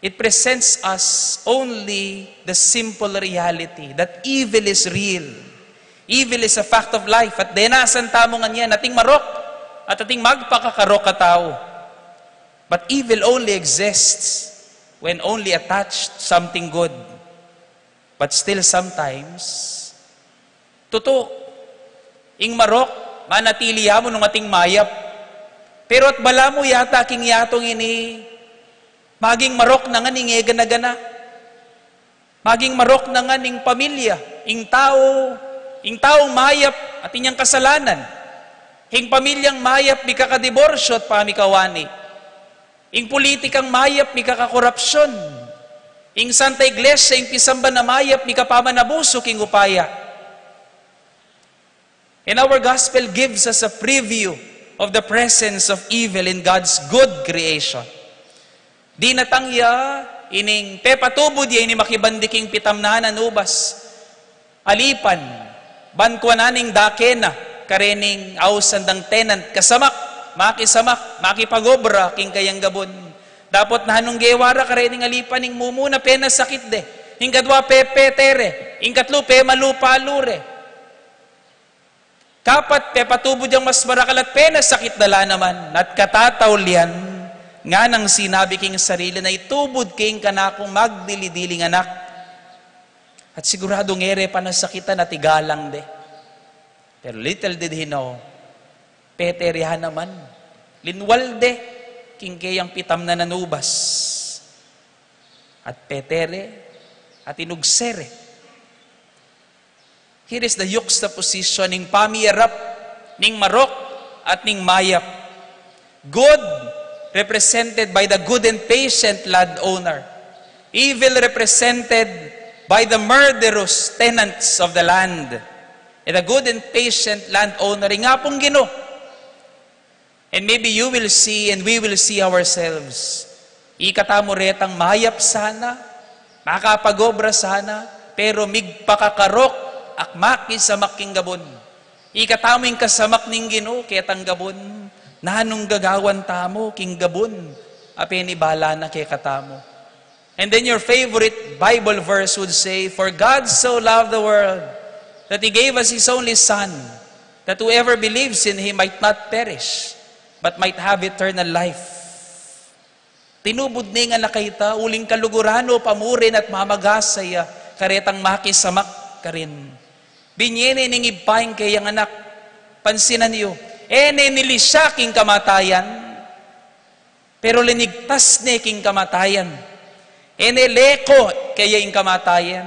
It presents us only the simple reality that evil is real. Evil is a fact of life. At denasan tamu ngan yan, ating marok at ating magpakakarok a tau. But evil only exists when only attached something good. But still sometimes, tutu, ing marok, manatili ya mu nung ating mayap. Pero at balamu yata king yatung ini, maging marok na ngan ing e gana-gana. Maging marok na ngan ing pamilya, ing tau, ing taung mayap, atin yang kasalanan. Ing pamilyang mayap, mikakadiborsyo at pamikawani. Ing politikang mayap, mikakakorapsyon. Ing Santa Iglesia, ing pisamban a mayap, mikapamanabusu king upaya. And our gospel gives us a preview of the presence of evil in God's good creation. Dinatang ya ining pepatubud ya ini makibandiking pitamnan a nubas, alipan, ban kuanan ing dake na karening ausan dang tenant, kasamak, makisamak, makipagobra king kayang gabun. Dapot nanung gewa ra karening alipan, ing mumuna penasakit de, ing kadwa pepete re, ing katlu pemalu-palu re. Kapat, pepatubud yang mas marakal at penasakit da la naman, at katataulian, nganang sinabi king sarili na, "Itubud ke ing kanakung magdili-diling anak." At siguradung e re panasakitan at igalang de. Pero little did he know, pete re ya naman, linwal de king keyang pitamnan a nubas. At pete re, at inugse re. Here is the juxtaposition ning pamiyarap ning marok at ning mayap. Good, represented by the good and patient landowner. Evil, represented by the murderous tenants of the land. And the good and patient landowner, ing Apung Ginu. And maybe you will see and we will see ourselves. Ikatamu retang mayap sana, makapagobra sana, pero migpakakarok at makisamak king gabun. Ikatamu ing kasamak ning Ginu ketang gabun, nanung gagawan tamu king gabun a penibala na kekatamu? And then your favorite Bible verse would say, "For God so loved the world that he gave us his only Son, that whoever believes in him might not perish, but might have eternal life." Tinubud ne ing anak a ita, uling kaluguran o pamurin at mamagasa ya karetang makisamak karin. Binye ne ning Ibpa ing keyang anak. Pansinan yu, e ne nilisya king kamatayan. Pero linigtas ne king kamatayan. E ne leko kaya ing kamatayan,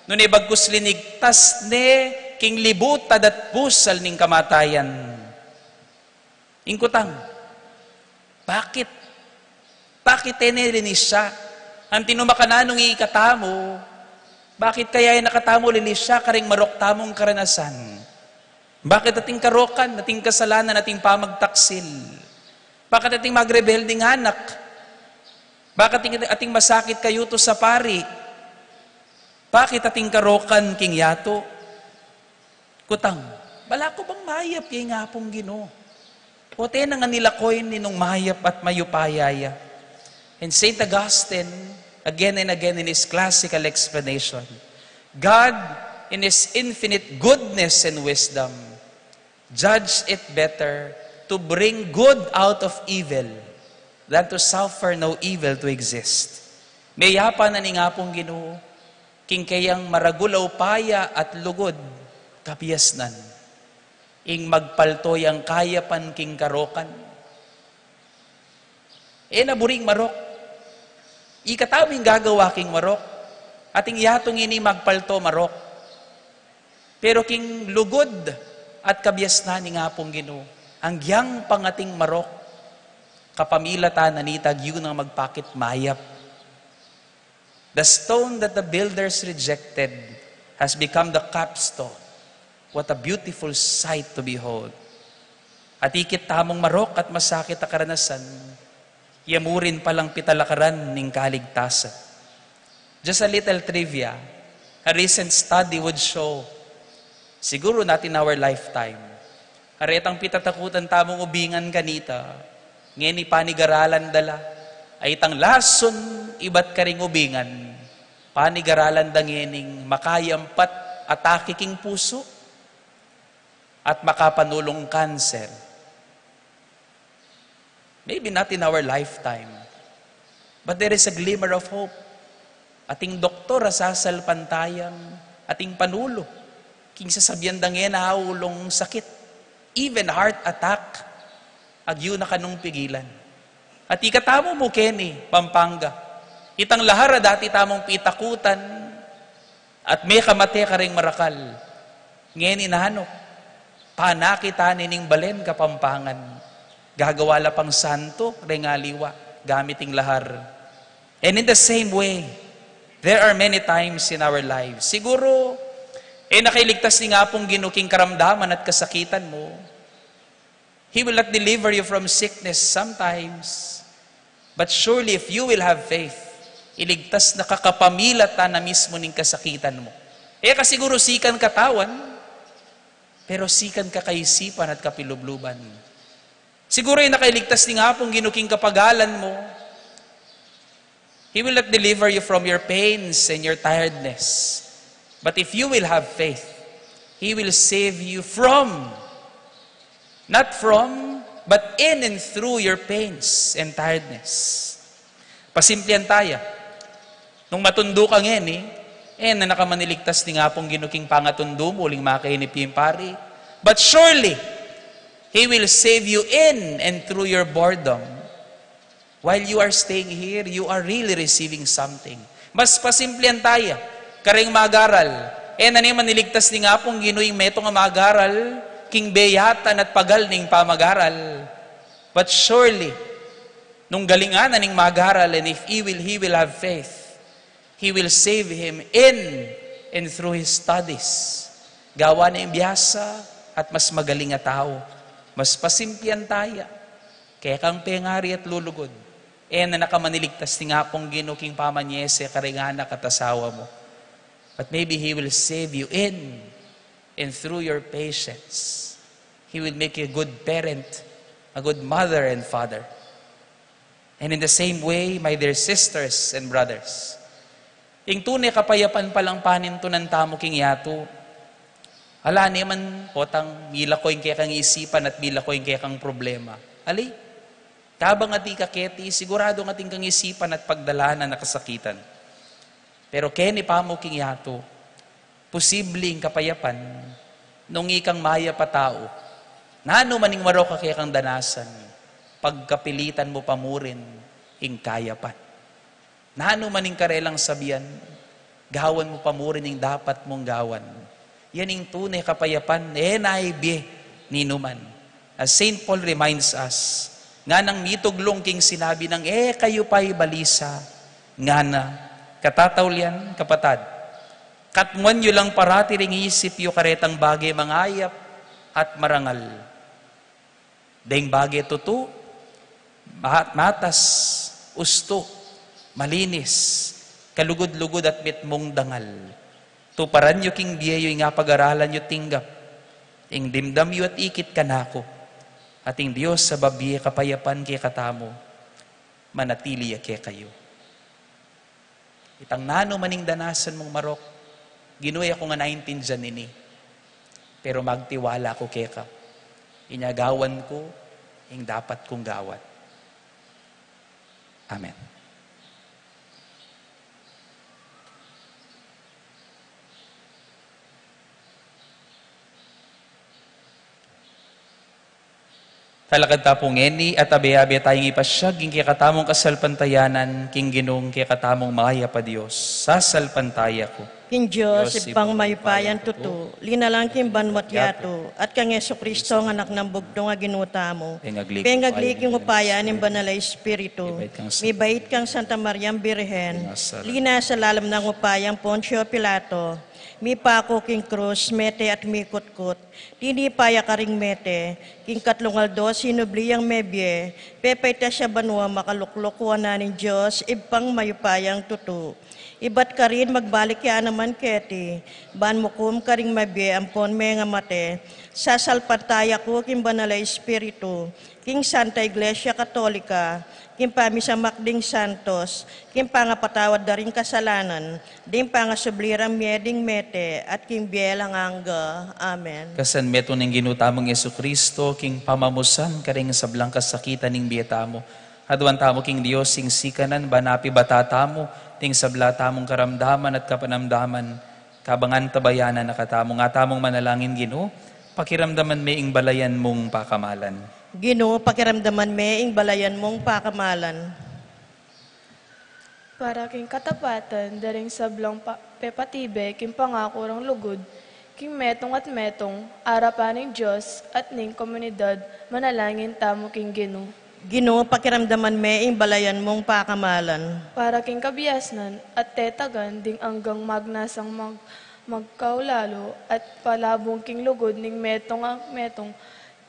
nune bagkus linigtas ne king libutad at busal ning kamatayan. Ing kutang, bakit? Bakit e ne linisya? Antimo makananu ing ikatamu, bakit kaya e na katamu lilisya karing marok tamung karanasan? Bakit ating karokan, ating kasalanan, ating pamagtaksil? Bakit ating magrebelding anak? Bakit ating, ating masakit kayutu sa pari? Bakit ating karokan king yatu? Kutang, bala ku bang mayap ya ing Apung Ginu? O't e na ngan ilakoy ninung mayap at mayupaya ya. And Saint Augustine, again and again in his classical explanation, "God, in his infinite goodness and wisdom, judge it better to bring good out of evil than to suffer no evil to exist." Meyapan na ning Apung Ginu king keyang maragul a upaya at lugud, kabiasnan, ing magpalto yang kayapan king karokan. E na buring marok. Ikatamu ing gagawa king marok. Ating yatung ini magpalto marok. Pero king lugud at kabiasnan ning Apung Ginu, agyang pang ating marok, kapamilatan na nita agyu nang magpakit mayap. The stone that the builders rejected has become the capstone. What a beautiful sight to behold. At ikit tamung marok at masakit a karanasan, ya mu rin palang pitalakaran ning kaligtasan. Just a little trivia. A recent study would show, siguro not in our lifetime, karetang pitatakutan tamung ubingan kanita, ngeni panigaralan da la, ay itang lasun ibat karing ubingan, panigaralan da ngening makayampat atake king pusu. at makapanulung cancer. Maybe not in our lifetime, but there is a glimmer of hope. Ating doktor a sasalpantayang ating panulu king sasabian dang e na aulung sakit, even heart attack, agyu na kanung pigilan. At ikatamu mu keni, Pampanga, itang lahar a dati tamung pitakutan, at mekamate karing marakal. Ngeni nanu, panakit tane ning balen Kapampangan. Gagawa la pang santo reng aliwa gamit ing lahar. And in the same way, there are many times in our lives. Siguru, e na ka iligtas ning Apung Ginu king karamdaman at kasakitan mu. He will not deliver you from sickness sometimes. But surely, if you will have faith, iligtas na ka kapamilatan na mismu ning kasakitan mu. E ka siguru sikan katawan, pero sikan ka kaisipan at kapilubluban. Siguru e na ka iligtas ning Apung Ginu king kapagalan mu. He will not deliver you from your pains and your tiredness. But if you will have faith, He will save you from, not from, but in and through your pains and tiredness. Pasimplian taya. Nung matundu ka ngeni, e na na ka maniligtas ning Apung Ginu king pangatundu mu, uling makainip ing pari. But surely, He will save you in and through your boredom. While you are staying here, you are really receiving something. Mas pasimplian taya, kareng magaral. E na ne maniligtas ning Apung Ginu ing metung a magaral king beyatan at pagal ning pamagaral. But surely, nung galingan na ning magaral, and if he will, he will have faith, He will save him in and through his studies. Gawa na ing biasa at mas magaling a tau. Mas pasimplian taya. Kekang pengari at lulugud. E na na ka maniligtas ning Apung Ginu king pamanyese kareng anak at asawa mu. But maybe He will save you in and through your patience. He will make you a good parent, a good mother and father. And in the same way, my dear sisters and brothers, ing tune kapayapan palang panintunan tamu king yatu. Ala ne man potang milako ing kekang isipan at milako ing kekang problema. Ali, kabang atin ka keti, siguradu atin kang isipan at pagdalanan a kasakitan. Pero keni pamu king yatu, posible ing kapayapan nung ikang mayap a tau. Nanu man ing marok a kekang danasan, pagkapilitan mu pa murin ing kayapan. Nanu man ing karelang sabian, gawan mu pa murin ing dapat mung gawan. Yan ing tune kapayapan, e na ibie ninuman. As Saint Paul reminds us, nganang mituglung king sinabi nang e kayu pa ibalisa, ngana, katataulian, kapatad, katmuan yu lang parati ring isip yu karetang bage mangayap at marangal. Deng bage tutu, ma-, matas, ustu, malinis, kalugud-lugud at mitmung dangal. Tuparan yu king bie yu ing apagaralan yu tinggap, ing dimdam yu at ikit kanaku, at ing Dios a babie kapayapan kekatamu, manatili ya kekayu. Itang nanu man ing danasan mung marok, Ginu, e ku ngan aintindian ini. Pero magtiwala ku keka. Inya gawan ku ing dapat kung gawan. Amen. Talakad ta pu ngeni at abe-abe tayang ipasyag ing kekatamung kasalpantayanan king Ginung kekatamung mayap a Dios. Sasalpantaya ku king Dios, Ibpang mayupayang tutu, linalang king banua't yatu, at kang Jesucristo, a Anak nang Bugtung a Ginu tamu, pengagli king upaya ning Banal a Espiritu, mibait kang Santa Mariang Birhen, linasa lalam nang upayang Poncio Pilato, mipaku king krus, mete at mikutkut, tinipa ya karing mete, king katlung aldo sinubli yang mebie, pepaitas ya banua, makaluklok wanan ning Dios, Ibpang mayupayang tutu. Ibat karin magbalik ya naman keti, ban mukum karing mabie ampon mengamate, sasalpantaya ku king Banal a Espiritu, king Santa Iglesia Katolika, king pamisamak ding santos, king pangapatawad da ring kasalanan, ding pangasubli rang mie ding mete, at king bie alang angga. Amen. Kasanmetung ning Ginu tamung Jesucristo, king pamamusan karing sablang kasakitan ning bie tamu, aduan tamu king Dios ing sikanan, ban apibata tamu ding sabla tamung karamdaman at kapanamdaman, kabang antabayanan na katamu. Nga tamung manalangin, Ginu, pakiramdaman me ing balayan mung pakamalan. Ginu, pakiramdaman me ing balayan mung pakamalan. Para king katapatan da ring sablang pa-, pepatibe king pangaku rang lugud, king metung at metung, arapan ning Dios at ning komunidad, manalangin tamu king Ginu. Ginu, pakiramdaman me ing balayan mung pakamalan. Para king kabiasnan at tetagan ding anggang magnasang mag-, magkaulalu at palabung king lugud ning metung at metung,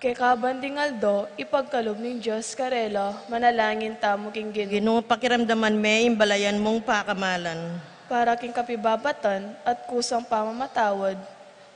kekaban ding aldo, ipagkalub ning Dios karela, manalangin tamu king Ginu. Ginu, pakiramdaman me ing balayan mung pakamalan. Para king kapibabatan at kusang pamamatawad,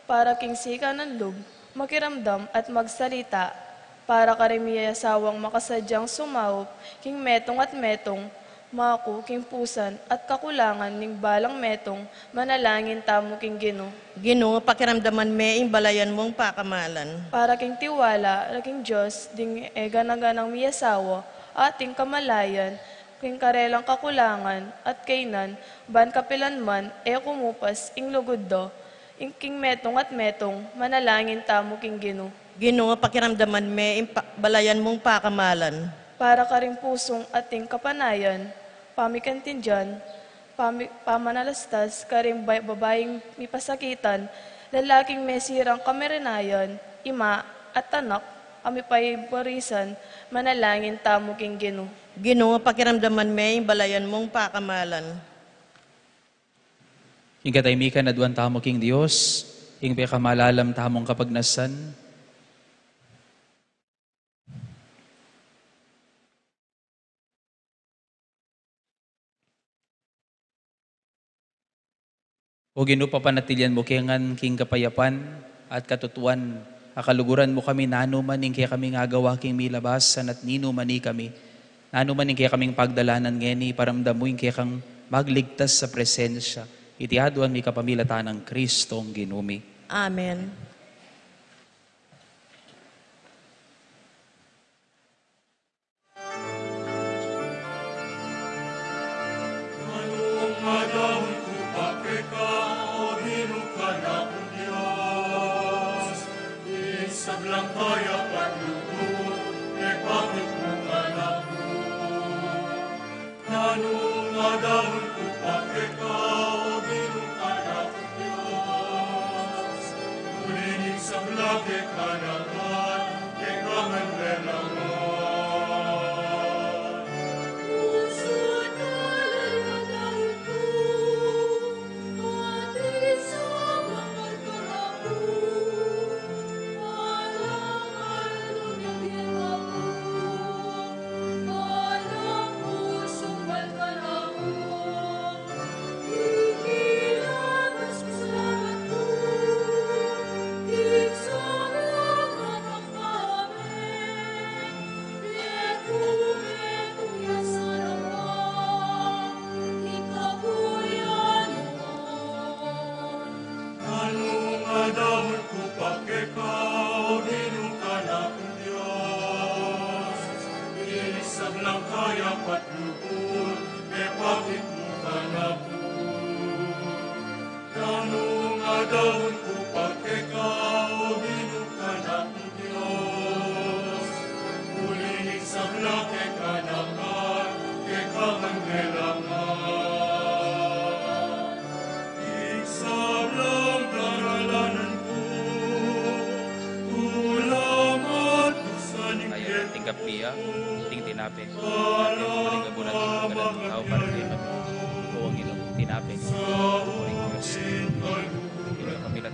para king sikanan lub, makiramdam at magsalita, para karing miyayasawang makasadyang sumaup king metung at metung, maku king pusan at kakulangan ning balang metung, manalangin tamu king Ginu. Ginu, pakiramdaman me ing balayan mung pakamalan. Para king tiwala ra king Dios ding e gana-ganang miyasawa, ating kamalayan, king karelang kakulangan at kaynan, ban kapilan man e kumupas ing lugud da, ing king metung at metung, manalangin tamu king Ginu. Ginu, pakiramdaman me ing pa-, balayan mung pakamalan. Para karing pusung ating kapanayan, pamikantindian, pami-, pamanalastas karing bay-, babaing mipasakitan, lalaking mesirang kamarinayan, ima at anak a mipaibarisan, manalangin tamu king Ginu. Ginu, pakiramdaman me ing balayan mung pakamalan. Ing katahimikan aduan tamu king Dios, ing pekamalalam tamung kapagnasan. O Ginu, papanatilian mu ke ngan king kapayapan at katutuan, a kaluguran mu kami nanu man ing kekaming agawa king milabasan at ninu man ikami, nanu man ing kekaming pagdalanan ngeni, iparamdam mu ing kekang magligtas a presensya. Iti aduan mi kapamilatan nang Kristong Ginu mi. Amen. Nanu ing adaun ku pa keka, O Ginu, Anak ning Dios, ing sablang kayapan lugud, ipakit mu kanaku. Nanu ing adaun ku pa keka, O Ginu, Anak ning Dios, uli ning sabla keka naman, keka man lelangan. Nanu ing adaun ku pa keka, O Ginu, Anak ning Dios, ing sablang kayapan lugud, ipakit mu kanaku. Nanu ing adaun ku pa keka, O Ginu, Anak ning Dios, uli ning sabla keka naman, keka man lelangan. Ing sablang daralanan ku, tulaman ku sa ning... Kaya tingkap mi ya, ing tinape, ing abunan ning kaganat ning tau para kekami. Ing tinape, ing abunan ning Dios. Ing pamilya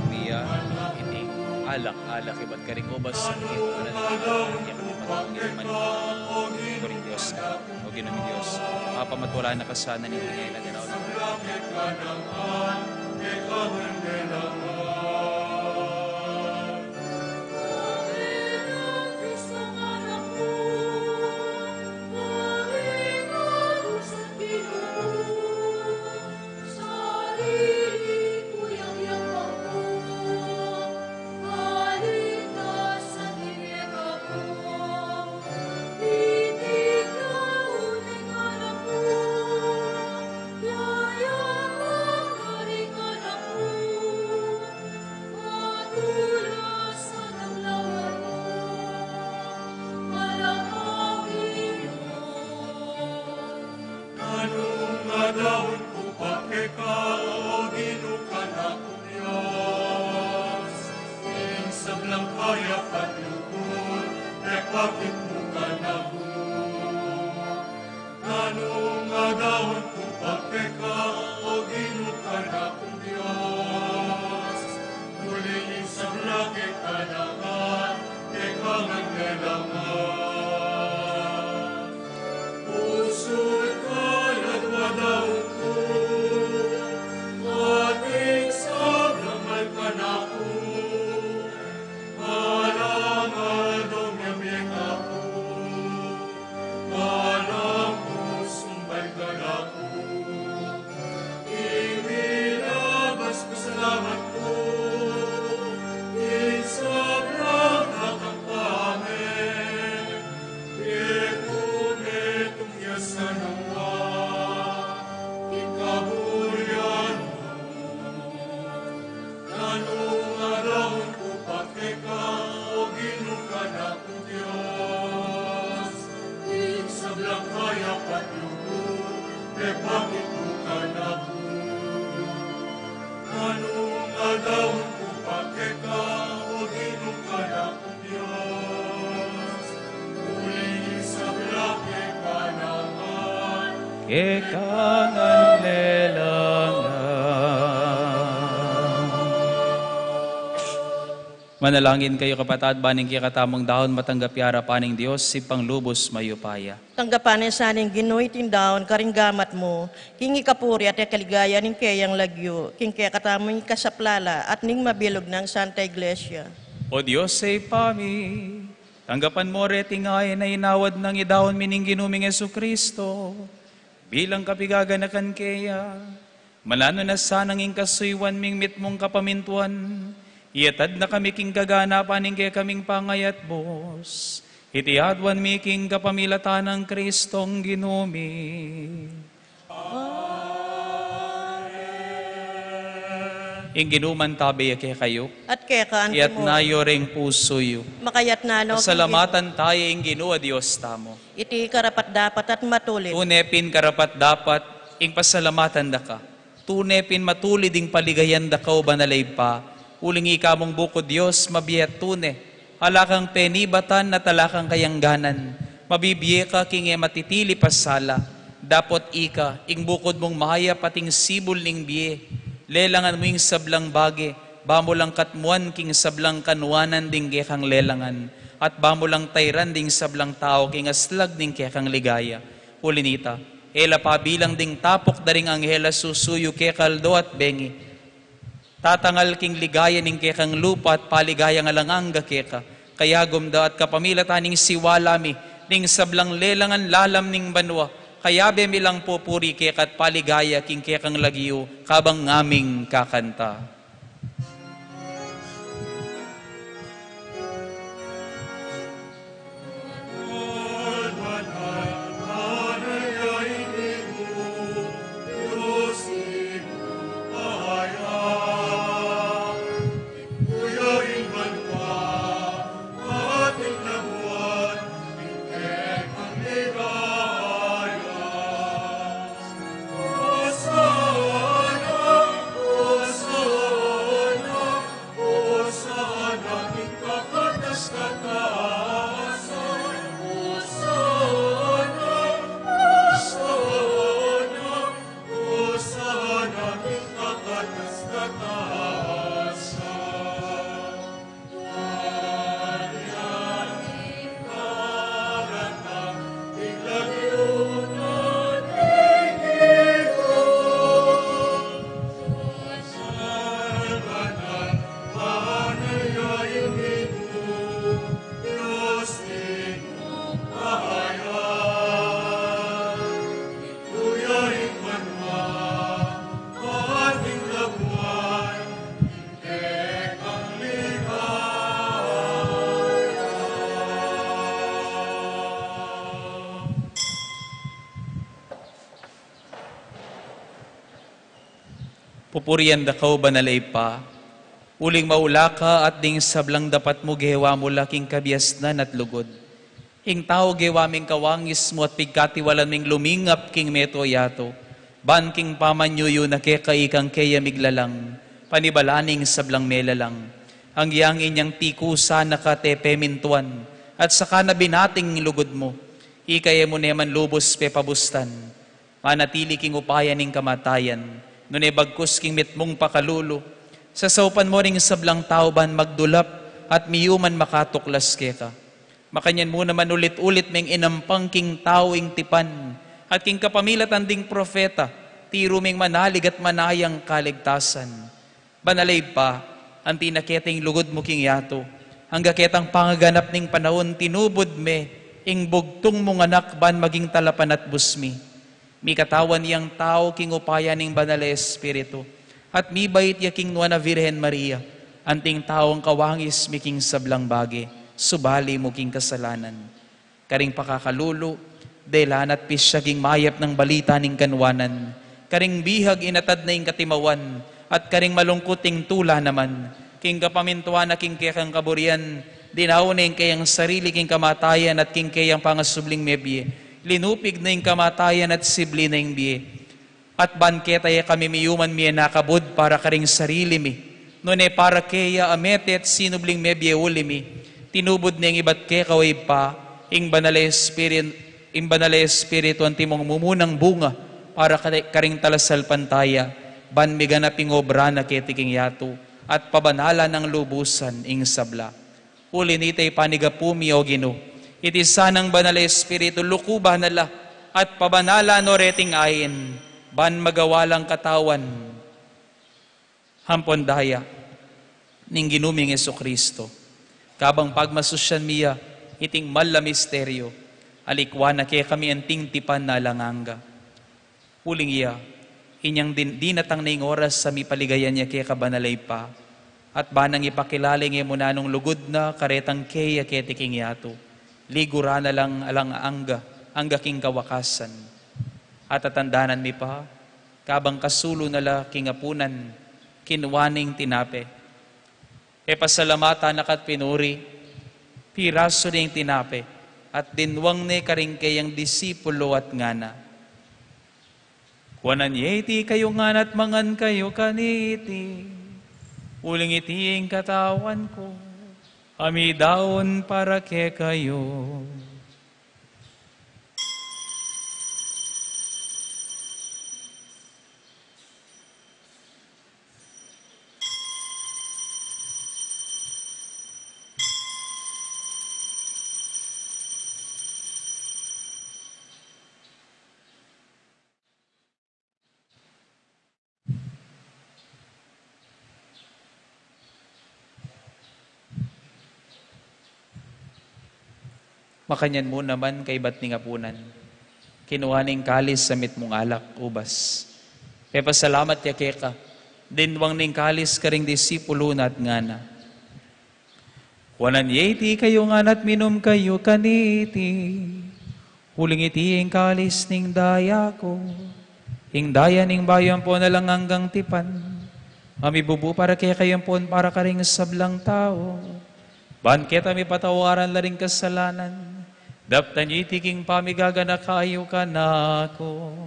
Maria, iti alak-alak ibat karing ubas ning tiyan mu, at iti anak ning matang ing Maria. Maria, Dios, o Ginu ming Dios, mapamatuala na ka sana ning ngeni at king alang angga. Nanu ing adaun ku pa keka, o Ginu kanaku Dios, ing sablang kayapan ku, ipakit mu kanaku. Nanu ing adaun ku pa keka, o Ginu kanaku Dios, uling ing sabla keka naman, keka ngan lelangan. Pusut ka la ing adaun ku, at ing sablang mal kanaku, alang aldo mie kaku, alang pusung bal kanaku. Ing milabas pasalamat ku, ing sablang kakang pamen, e ku metung ya sana wa, ing kaburian mu. Nanu ing adaun ku pa keka, o Ginu kanaku Dios, ing sablang kayapan ku, ipakit mu kanaku. Nanu ing adaun ku pa keka, o Ginu kanaku Dios, uling ing sabla keka naman, keka ngan lelangan. Manalangin kayu, kapatad, ban ing kekatamung daun matanggap ya arapan ning Dios, Ibpang lubus mayupaya. Tanggapan na sana ning Ginu iting daun karing gamat mu, king ikapuri at ikaligaya ning keyang lagyu, king kekatamung ikasaplala at ning mabilug nang Santa Iglesia. O Dios a Ibpa mi, tanggapan mu reting ain a inawad nang idaun mi ning Ginu ming Jesucristo bilang kapigaganakan keya. Mananu na sanang ing kasuyuan ming mitmung kapamintuan, iyatad na kami king kaganapan ning kekaming pangayatbus. Iti aduan mi king kapamilatan nang Kristong Ginu mi. Amen. Ing Ginu mantabe ya kekayu. At keka naman. Iyatas yu ring pusu yu. Makaiyatas na la king Ginu. Pasalamatan taya ing Ginu a Dios tamu. Iti karapat-dapat at matulid. Tune pin karapat-dapat ing pasalamatan da ka. Tune pin matulid ing paligayan da ka, O Banal a Ibpa, uling ika mung bukud Dios, mabie at tune. Ala kang penibatan at ala kang kayangganan. Mabibie ka king e matitilip a sala. Dapot ika, ing bukud mung mayap at ing sibul ning bie, lelangan mu ing sablang bage, ba mu lang katmuan king sablang kanuanan ding kekang lelangan, at ba mu lang tairan ding sablang tau king aslag ning kekang ligaya. Uli na nita, e la pabilang ding tapuk da ring anghel a susuyu keka aldo at bengi. Tatangal king ligaya ning kekang lupa at paligayang alang angga keka. Kayagum da at kapamilatan ning siwala mi, ning sablang lelangan lalam ning banua, kayabe mi lang pupuri keka at paligaya king kekang lagyu, kabang ngaming kakanta. Pupurian da ka, O Banal a Ibpa, uling maula ka at ding sablang dapat mu gewa mu la king kabiasnan at lugud. Ing tau gewa ming kawangis mu at pigkatiwalan ming lumingap king meto yatu, ban king pamanyuyu na keka ikang keya miglalang, panibalan ing sablang melalang. Anggyang inyang tikusan na ka te pemintuan, at saka na binating lugud mu, ika e mu ne man lubus pepabustan. Manatili king upaya ning kamatayan, nune bagkus king mitmung pakalulu, sasaupan mu ring sablang tau ban magdulap at miyuman makatuklas keka. Makanyan mu naman ulit-ulit meng inampang king tau ing tipan, at king kapamilatan ding propeta, tiru meng manalig at manayang kaligtasan. Banal a Ibpa, anti na keta ing lugud mu king yatu, angga ketang pangaganap ning panaun tinubud me ing bugtung mung anak ban maging talapanatbus mi. Mikatawan yang tau king upaya ning Banal a Espiritu, at mibait ya king nuan a Virgen Maria, anting taung kawangis mi king sablang bage, subali mu king kasalanan. Karing pakakalulu, delan at pisyag ing mayap nang balita ning kanuanan, karing bihag inatad na ing katimawan, at karing malungkut ing tula naman, king kapamintuan na king kekang kaburian, dinaun na ing keyang sarili king kamatayan at king keyang pangasubling mebie, linupig na ing kamatayan at sibli na ing bie. At ban keta e kami miyuman miyanakabud para karing sarili mi, nune para keya a mete at sinubling mebie uli mi, tinubud neng ibat keka, O Ibpa, ing Banal a Espirit-, ing Banal a Espiritu antimong mumunang bunga para kare-, karing talasalpantaya, ban miganap ing obra na keti king yatu, at pabanalan nang lubusan ing sabla. Uli nita ipanigapu mi, O Ginu, iti sanang Banal a Espiritu, lukuban na la at pabanalan no reting ain, ban magawa lang katawan ampon daya ning Ginu ming Jesucristo. Kabang pagmasusyan mi ya iting mal a misteryo, alikwan na kekami anting tipan na alang angga. Uling iya, inyang din-, dinatang na ing oras a mipaligayan ya keka, Banal a Ibpa, at ban nang ipakilala ing e mu nanung lugud na karetang keya keti king yatu, liguran na lang alang angga, angga king kawakasan. At tatandanan mi pa, kabang kasulu na la king apunan, kinua ne ing tinape, pepasalamatan na ka at pinuri, pirasu ne ing tinape, at dinwang ne karing keyang disipulo at ngana: Kuanan ye iti kayu ngan at mangan kayu kaniti, uling iti ing katawan ku, a midaun para kekayu. Makanyan mu naman kaibat ning apunan, kinua ne ing kalis a mitmung alak, ubas, pepasalamat ya keka, dinwang ne ing kalis karing disipulo na at ngana: Kuanan ye iti kayu ngan at minum kayu kaniti, uling iti ing kalis ning daya ku, ing daya ning bayu ampon alang anggang tipan, a mibubu para kekayu ampon para karing sablang tau, ban keta mipatawaran la ring kasalanan. Daptan yu iti king pamigaganaka yu kanaku.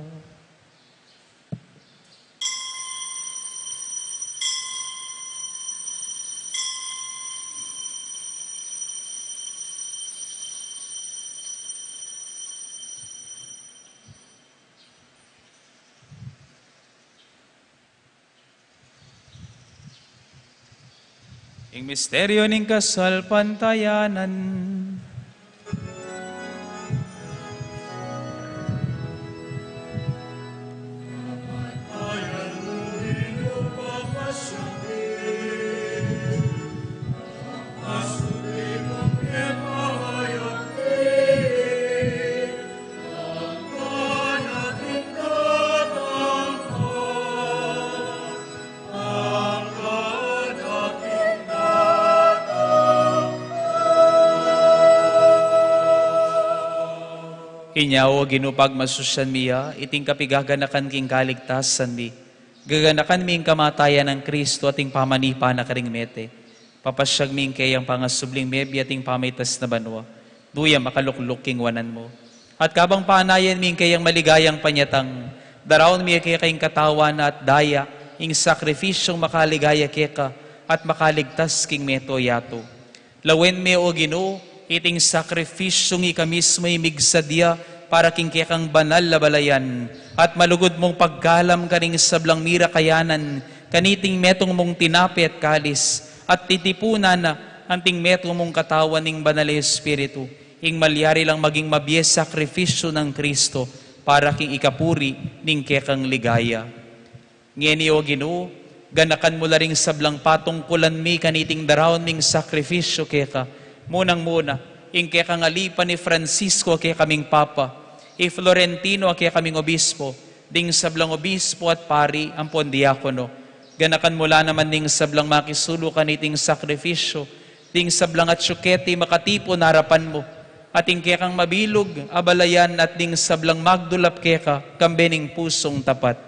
Ing misteryo ning kasalpantayanan. Inya, O Ginu, pagmasusyan mi ya, iting kapigaganakan king kaligtasan mi, Gaganakan mi ing kamatayan nang Kristo at ing pamanipa na karing mete. Papasyag mi ing keyang pangasubling mebie at ing pamaitas na banua, duyang makalukluk king wanan mu. At kabang panayan mi ing keyang maligayang panyatang, daraun mi keka ing katawan na at daya, ing sakripisyung makaligaya keka at makaligtas king meto yatu. Lawen me, O Ginu, iting sakripisyung ika mismu ing migsadya para king kekang banal a balayan, at malugud mung pagkalam karing sablang mirakayanan kaniting metung mung tinape at kalis, at titipunan na anting metung mung katawan ning Banal a Espiritu, ing malyari lang maging mabie sakripisyu nang Kristo para king ikapuri ning kekang ligaya. Ngeni, O Ginu, ganakan mu la ring sablang patungkulan mi kaniting daraun ming sakripisyu keka, munang-muna, ing kekang alipan i Francisco a kekaming Papa, i Florentino a kekaming Obispo, ding sablang obispo at pari ampon diakono. Ganakan mu la naman ding sablang makisulu kaniting sakripisyu, ding sablang atyu keti makatipun arapan mu, at ing kekang mabilug a balayan at ding sablang magdulap keka kambe ning pusung tapat.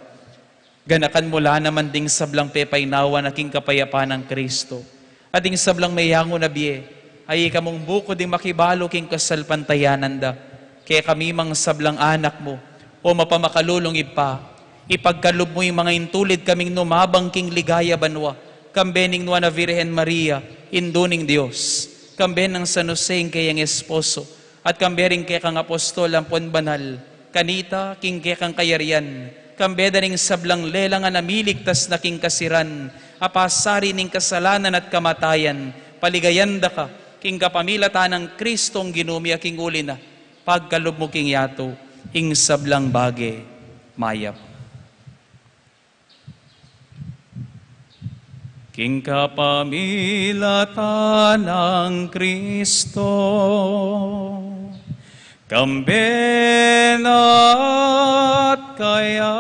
Ganakan mu la naman ding sablang pepainawa na king kapayapan nang Kristo, at ding sablang meyangu na bie, a ika mung bukud ding makibalu king kasalpantayanan da. Kekami mang sablang anak mu, O mapamakalulung Ibpa, ipagkalub mu ing manga intulid kaming numabang king ligaya banua, kambe ning Nuan a Virgen Maria, Indu ning Dios, kambe nang San Jose ing keyang esposo, at kambe ring kekang apostol ampon banal, kanita king kekang kayarian, kambe da ring sablang lelang a namiligtas na king kasiran, a pasari ning kasalanan at kamatayan, paligayan da ka, king kapamilatan nang Kristong Ginu mi a king uli na, pagkalub mu king yatu ing sablang bage mayap. King kapamilatan nang Kristo, kambe na at kaya,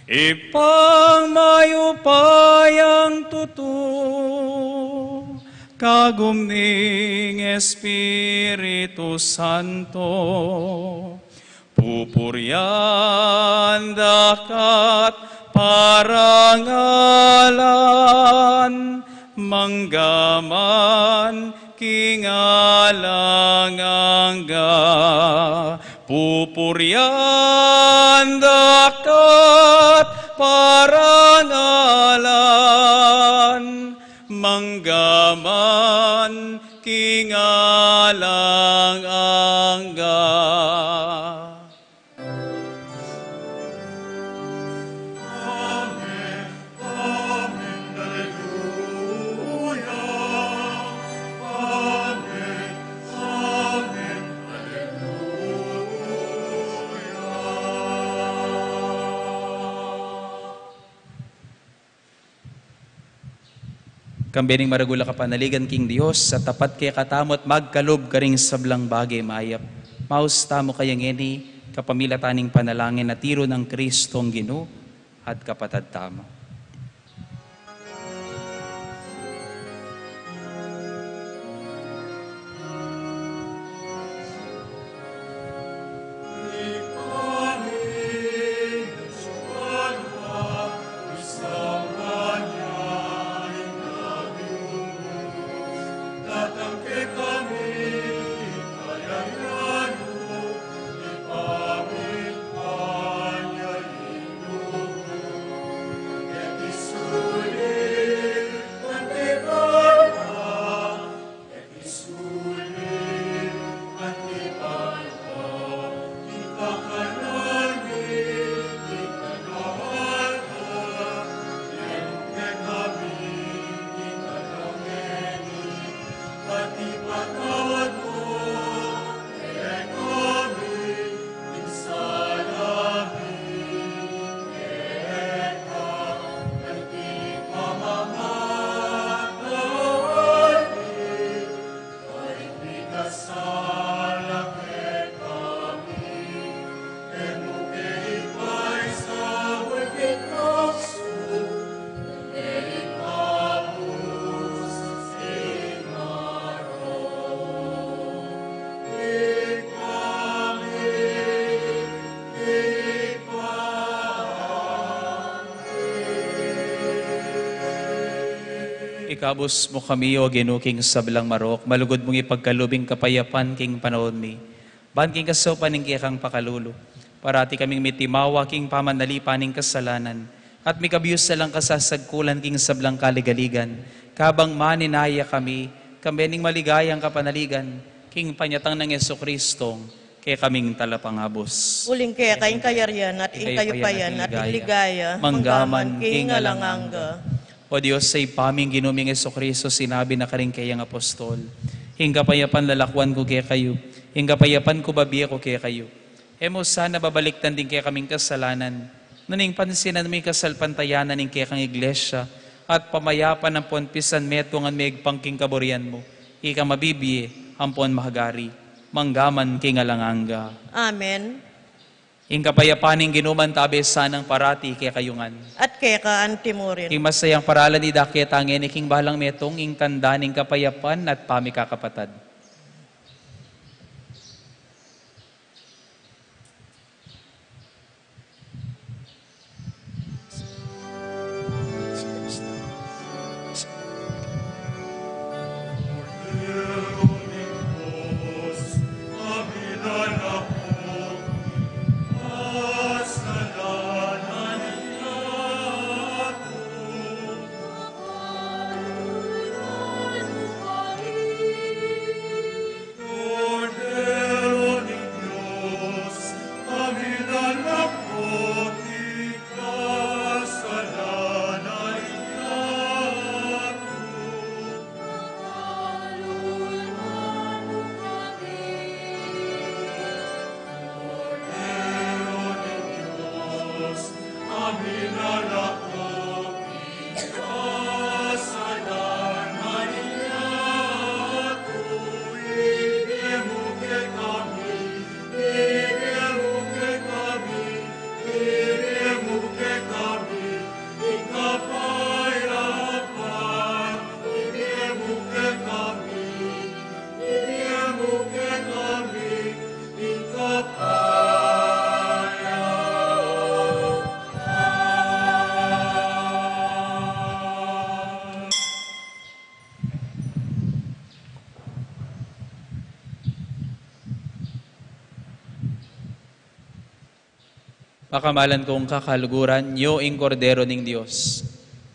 Ibpang mayupayang tutu, kagum ning Espiritu Santo, pupurian da ka't parangalan, mangga man king alang angga. Pupurian da ka't parangalan, mangga man king alang angga. Kambe ning maragul a kapanaligan king Dios, a tapat kekatamu at magkalub karing sablang bage mayap. Maus tamu kaya ngeni, kapamilatan ning panalangin a tiru nang Kristong Ginu at kapatad tamu. Ikabus mu kami, O Ginu, king sablang marok, malugud mung ipagkalub ing kapayapan king panaun mi. Ban king kasaupan ning kekang pakalulu, parati kaming mitimawa king pamanalipan ning kasalanan, at mikabius na lang kasasagkulan king sablang kaligaligan, kabang maninaya kami, kambe ning maligayang kapanaligan, king panyatang nang Jesucristong kekaming Talapangabus. Uling keka ing kayarian at ing kayupayan at ing ligaya, manggaman king alang angga. O Dios, Ibpa ming Ginu ming Jesucristo, sinabi na karing keyang apostol, ing kapayapan lalakwan ku kekayu, ing kapayapan ku babie ku kekayu. E mu sana babalikdan ding kekaming kasalanan, nune ing pansinan mu ing kasalpantayanan ning kekang iglesia, at pamayapan ampon pisanmetungan mu ing pangkingkaburian mu, ika mabibie ampon magari, manggaman king alang angga. Amen. Ing kapayapan ning Ginu mantabe sanang parati kekayu ngan. At keka antimurin. Ing masayang paralan idake ta ngeni king balang metung, ing tanda ning kapayapan at pamikakapatad. Pakamalan kung kakaluguran, nyo ing Kordero ning Dios.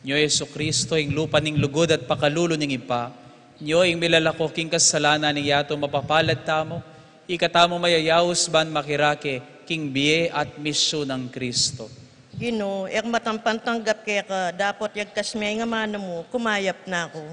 Nyo Jesucristo, ing lupa ning lugud at pakalulu ning Ibpa. Nyo ing milalako king kasalanan ning yatu, mapapalad tamu, ikatamu mayayaus ban makirake king bie at misyu nang Cristo. Ginu, e ku matampan tanggap keka, dapot yagkas me ing amanu mu, kumayap na ku.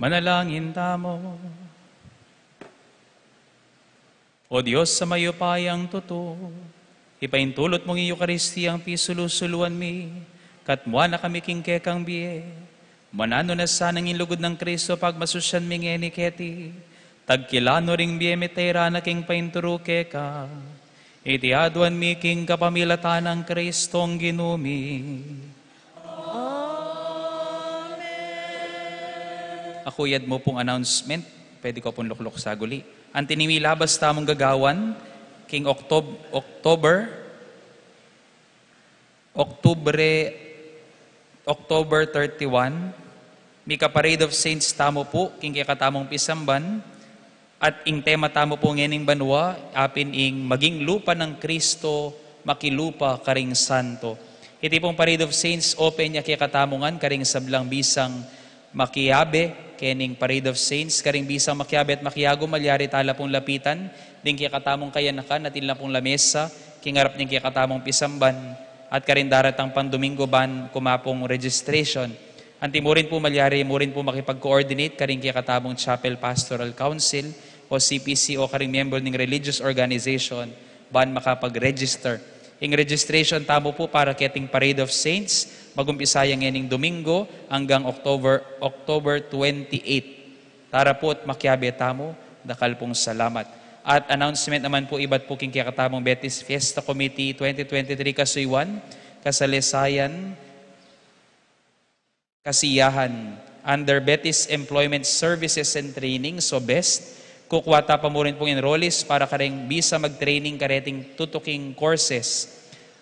Manalangin tamu. O Dios a mayupayang tutu, ipaintulut mung Eukaristiyang pisulu-suluan mi, katmuan na kami king kekang bie. Mananu na sanang ing lugud nang Kristo pagmasusyan mi ngeni keti, tagkilan no ring bie mi tayran na king painturu keka. Iti aduan mi king kapamilatan nang Kristong Ginu mi. Amen. Akuyad mu pung announcement, pwede ko pung lukluk saguli. Anti ning milabas tamung gagawan, king Octob-, October, Oktubre, October thirty-one, mika Parade of Saints tamu pu, king kekatamung pisamban, at ing tema tamu pu ngening banua, apin ing Maging Lupa nang Kristo, Makilupa karing Santo. Iti pung Parade of Saints, open ya kekatamu ngan karing sablang bisang makiabe, kening Parade of Saints, karing bisang makiabe at makiagu, malyari tala pung lapitan, ding kekatamung kayanakan, atin la pung lamesa, king arap ning kekatamung pisamban, at karing daratang pang Domingo ban kuma pung registration. Anti mu rin pu malyari, mu rin pu makipag-coordinate karing kekatamung Chapel Pastoral Council o C P C o karing miyembro ning religious organization ban makapag-register. Ing registration tamu pu para keting Parade of Saints, magumpisa ya ngening Domingo anggang October, October twenty-eight. Tara pu at makiabe tamu, dakal pung salamat. At announcement naman pu ibat pu king kekatamung Betis Fiesta Committee twenty twenty-three kasuyuan, kasalesayan, kasiyahan, under Betis Employment Services and Training, so BEST, kukua ta pa mu rin pung enrollees para karing bisa mag-training kareting tutuking courses.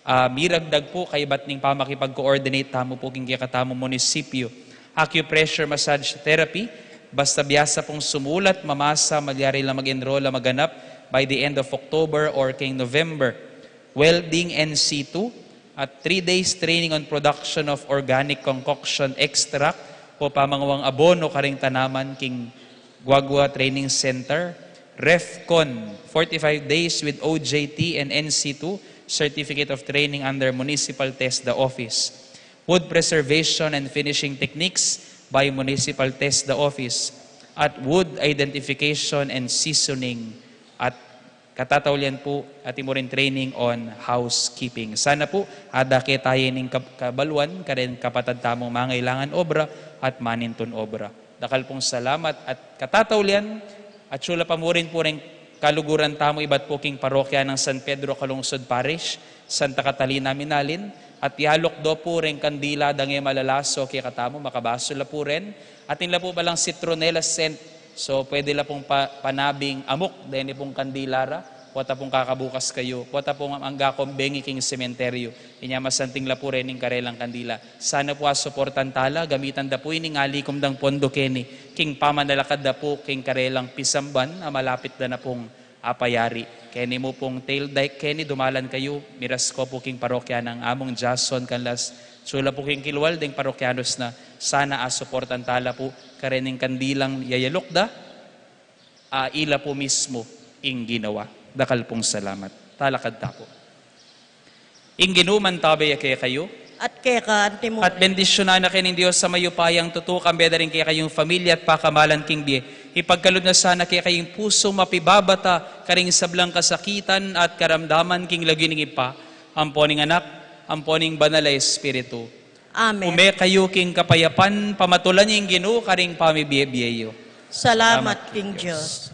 Ah, miragdag pu kaybat ning pamakipag-coordinate tamu pu king kekatamung munisipyu. Acupressure massage therapy, basta biasa pung sumulat, mamasa, malyari la mag-enroll a maganap by the end of October or king November. Welding in situ, at three days training on production of organic concoction extract o pamanguang abono karing tanaman king Guagua Training Center. REFCON, forty-five days with O J T and in situ, Certificate of Training under Municipal TESDA Office. Wood preservation and finishing techniques by Municipal TESDA Office. At wood identification and seasoning at katataulian pu, atin mu rin training on housekeeping. Sana pu, adake tayu ning kab-, kabaluan, karing kapatad tamung mangailangan obra at manintun obra. Dakal pung salamat at katataulian, at sula pa mu rin pu ring kaluguran tamu ibat pu king parokya nang San Pedro Calungsod Parish, Santa Catalina Minalin, at yaluk do pu ring kandila dang e malalaso kekatamu, makabasu la pu rin, atin la pu palang citronella scent, so, pwede la pung pa-, panabing amuk, deni pung kandila ra, pota pung kakabukas kayu, pota pung angga kung bengi king sementeryu. Inya masanting la pu rin ing karelang kandila. Sana pu asuportan tala, gamitan da pu ining alikum dang pondo keni, king pamanalakad da pu, king karelang pisamban, a malapit da na pung apayari. Keni mu pung tail dike keni, dumalan kayu, miras ko pu king parokya nang Among Jason Canlas Sula pu king kilwal ding parokyanos na, sana asuportan tala pu karin ing kandilang yayaluk da, a ila pu mismu ing ginawa. Dakal pung salamat. Talakad ta pu. Ing Ginu mantabe ya kekayu. At keka antimu. At bendisyunan na kayu ning Dios a mayupayang tutu, kambe da ring kekayung pamilya at pakamalan king bie. Ipagkalub na sana kekayu ing pusu mapibabata karing sablang kasakitan at karamdaman king lagyu ning Ibpa, ampo ning Anak, ampo ning Banal a Espiritu. Amen. Ume kayu king kapayapan, pamatulan ing Ginu karing pamibie-bie yu. Salamat king Dios.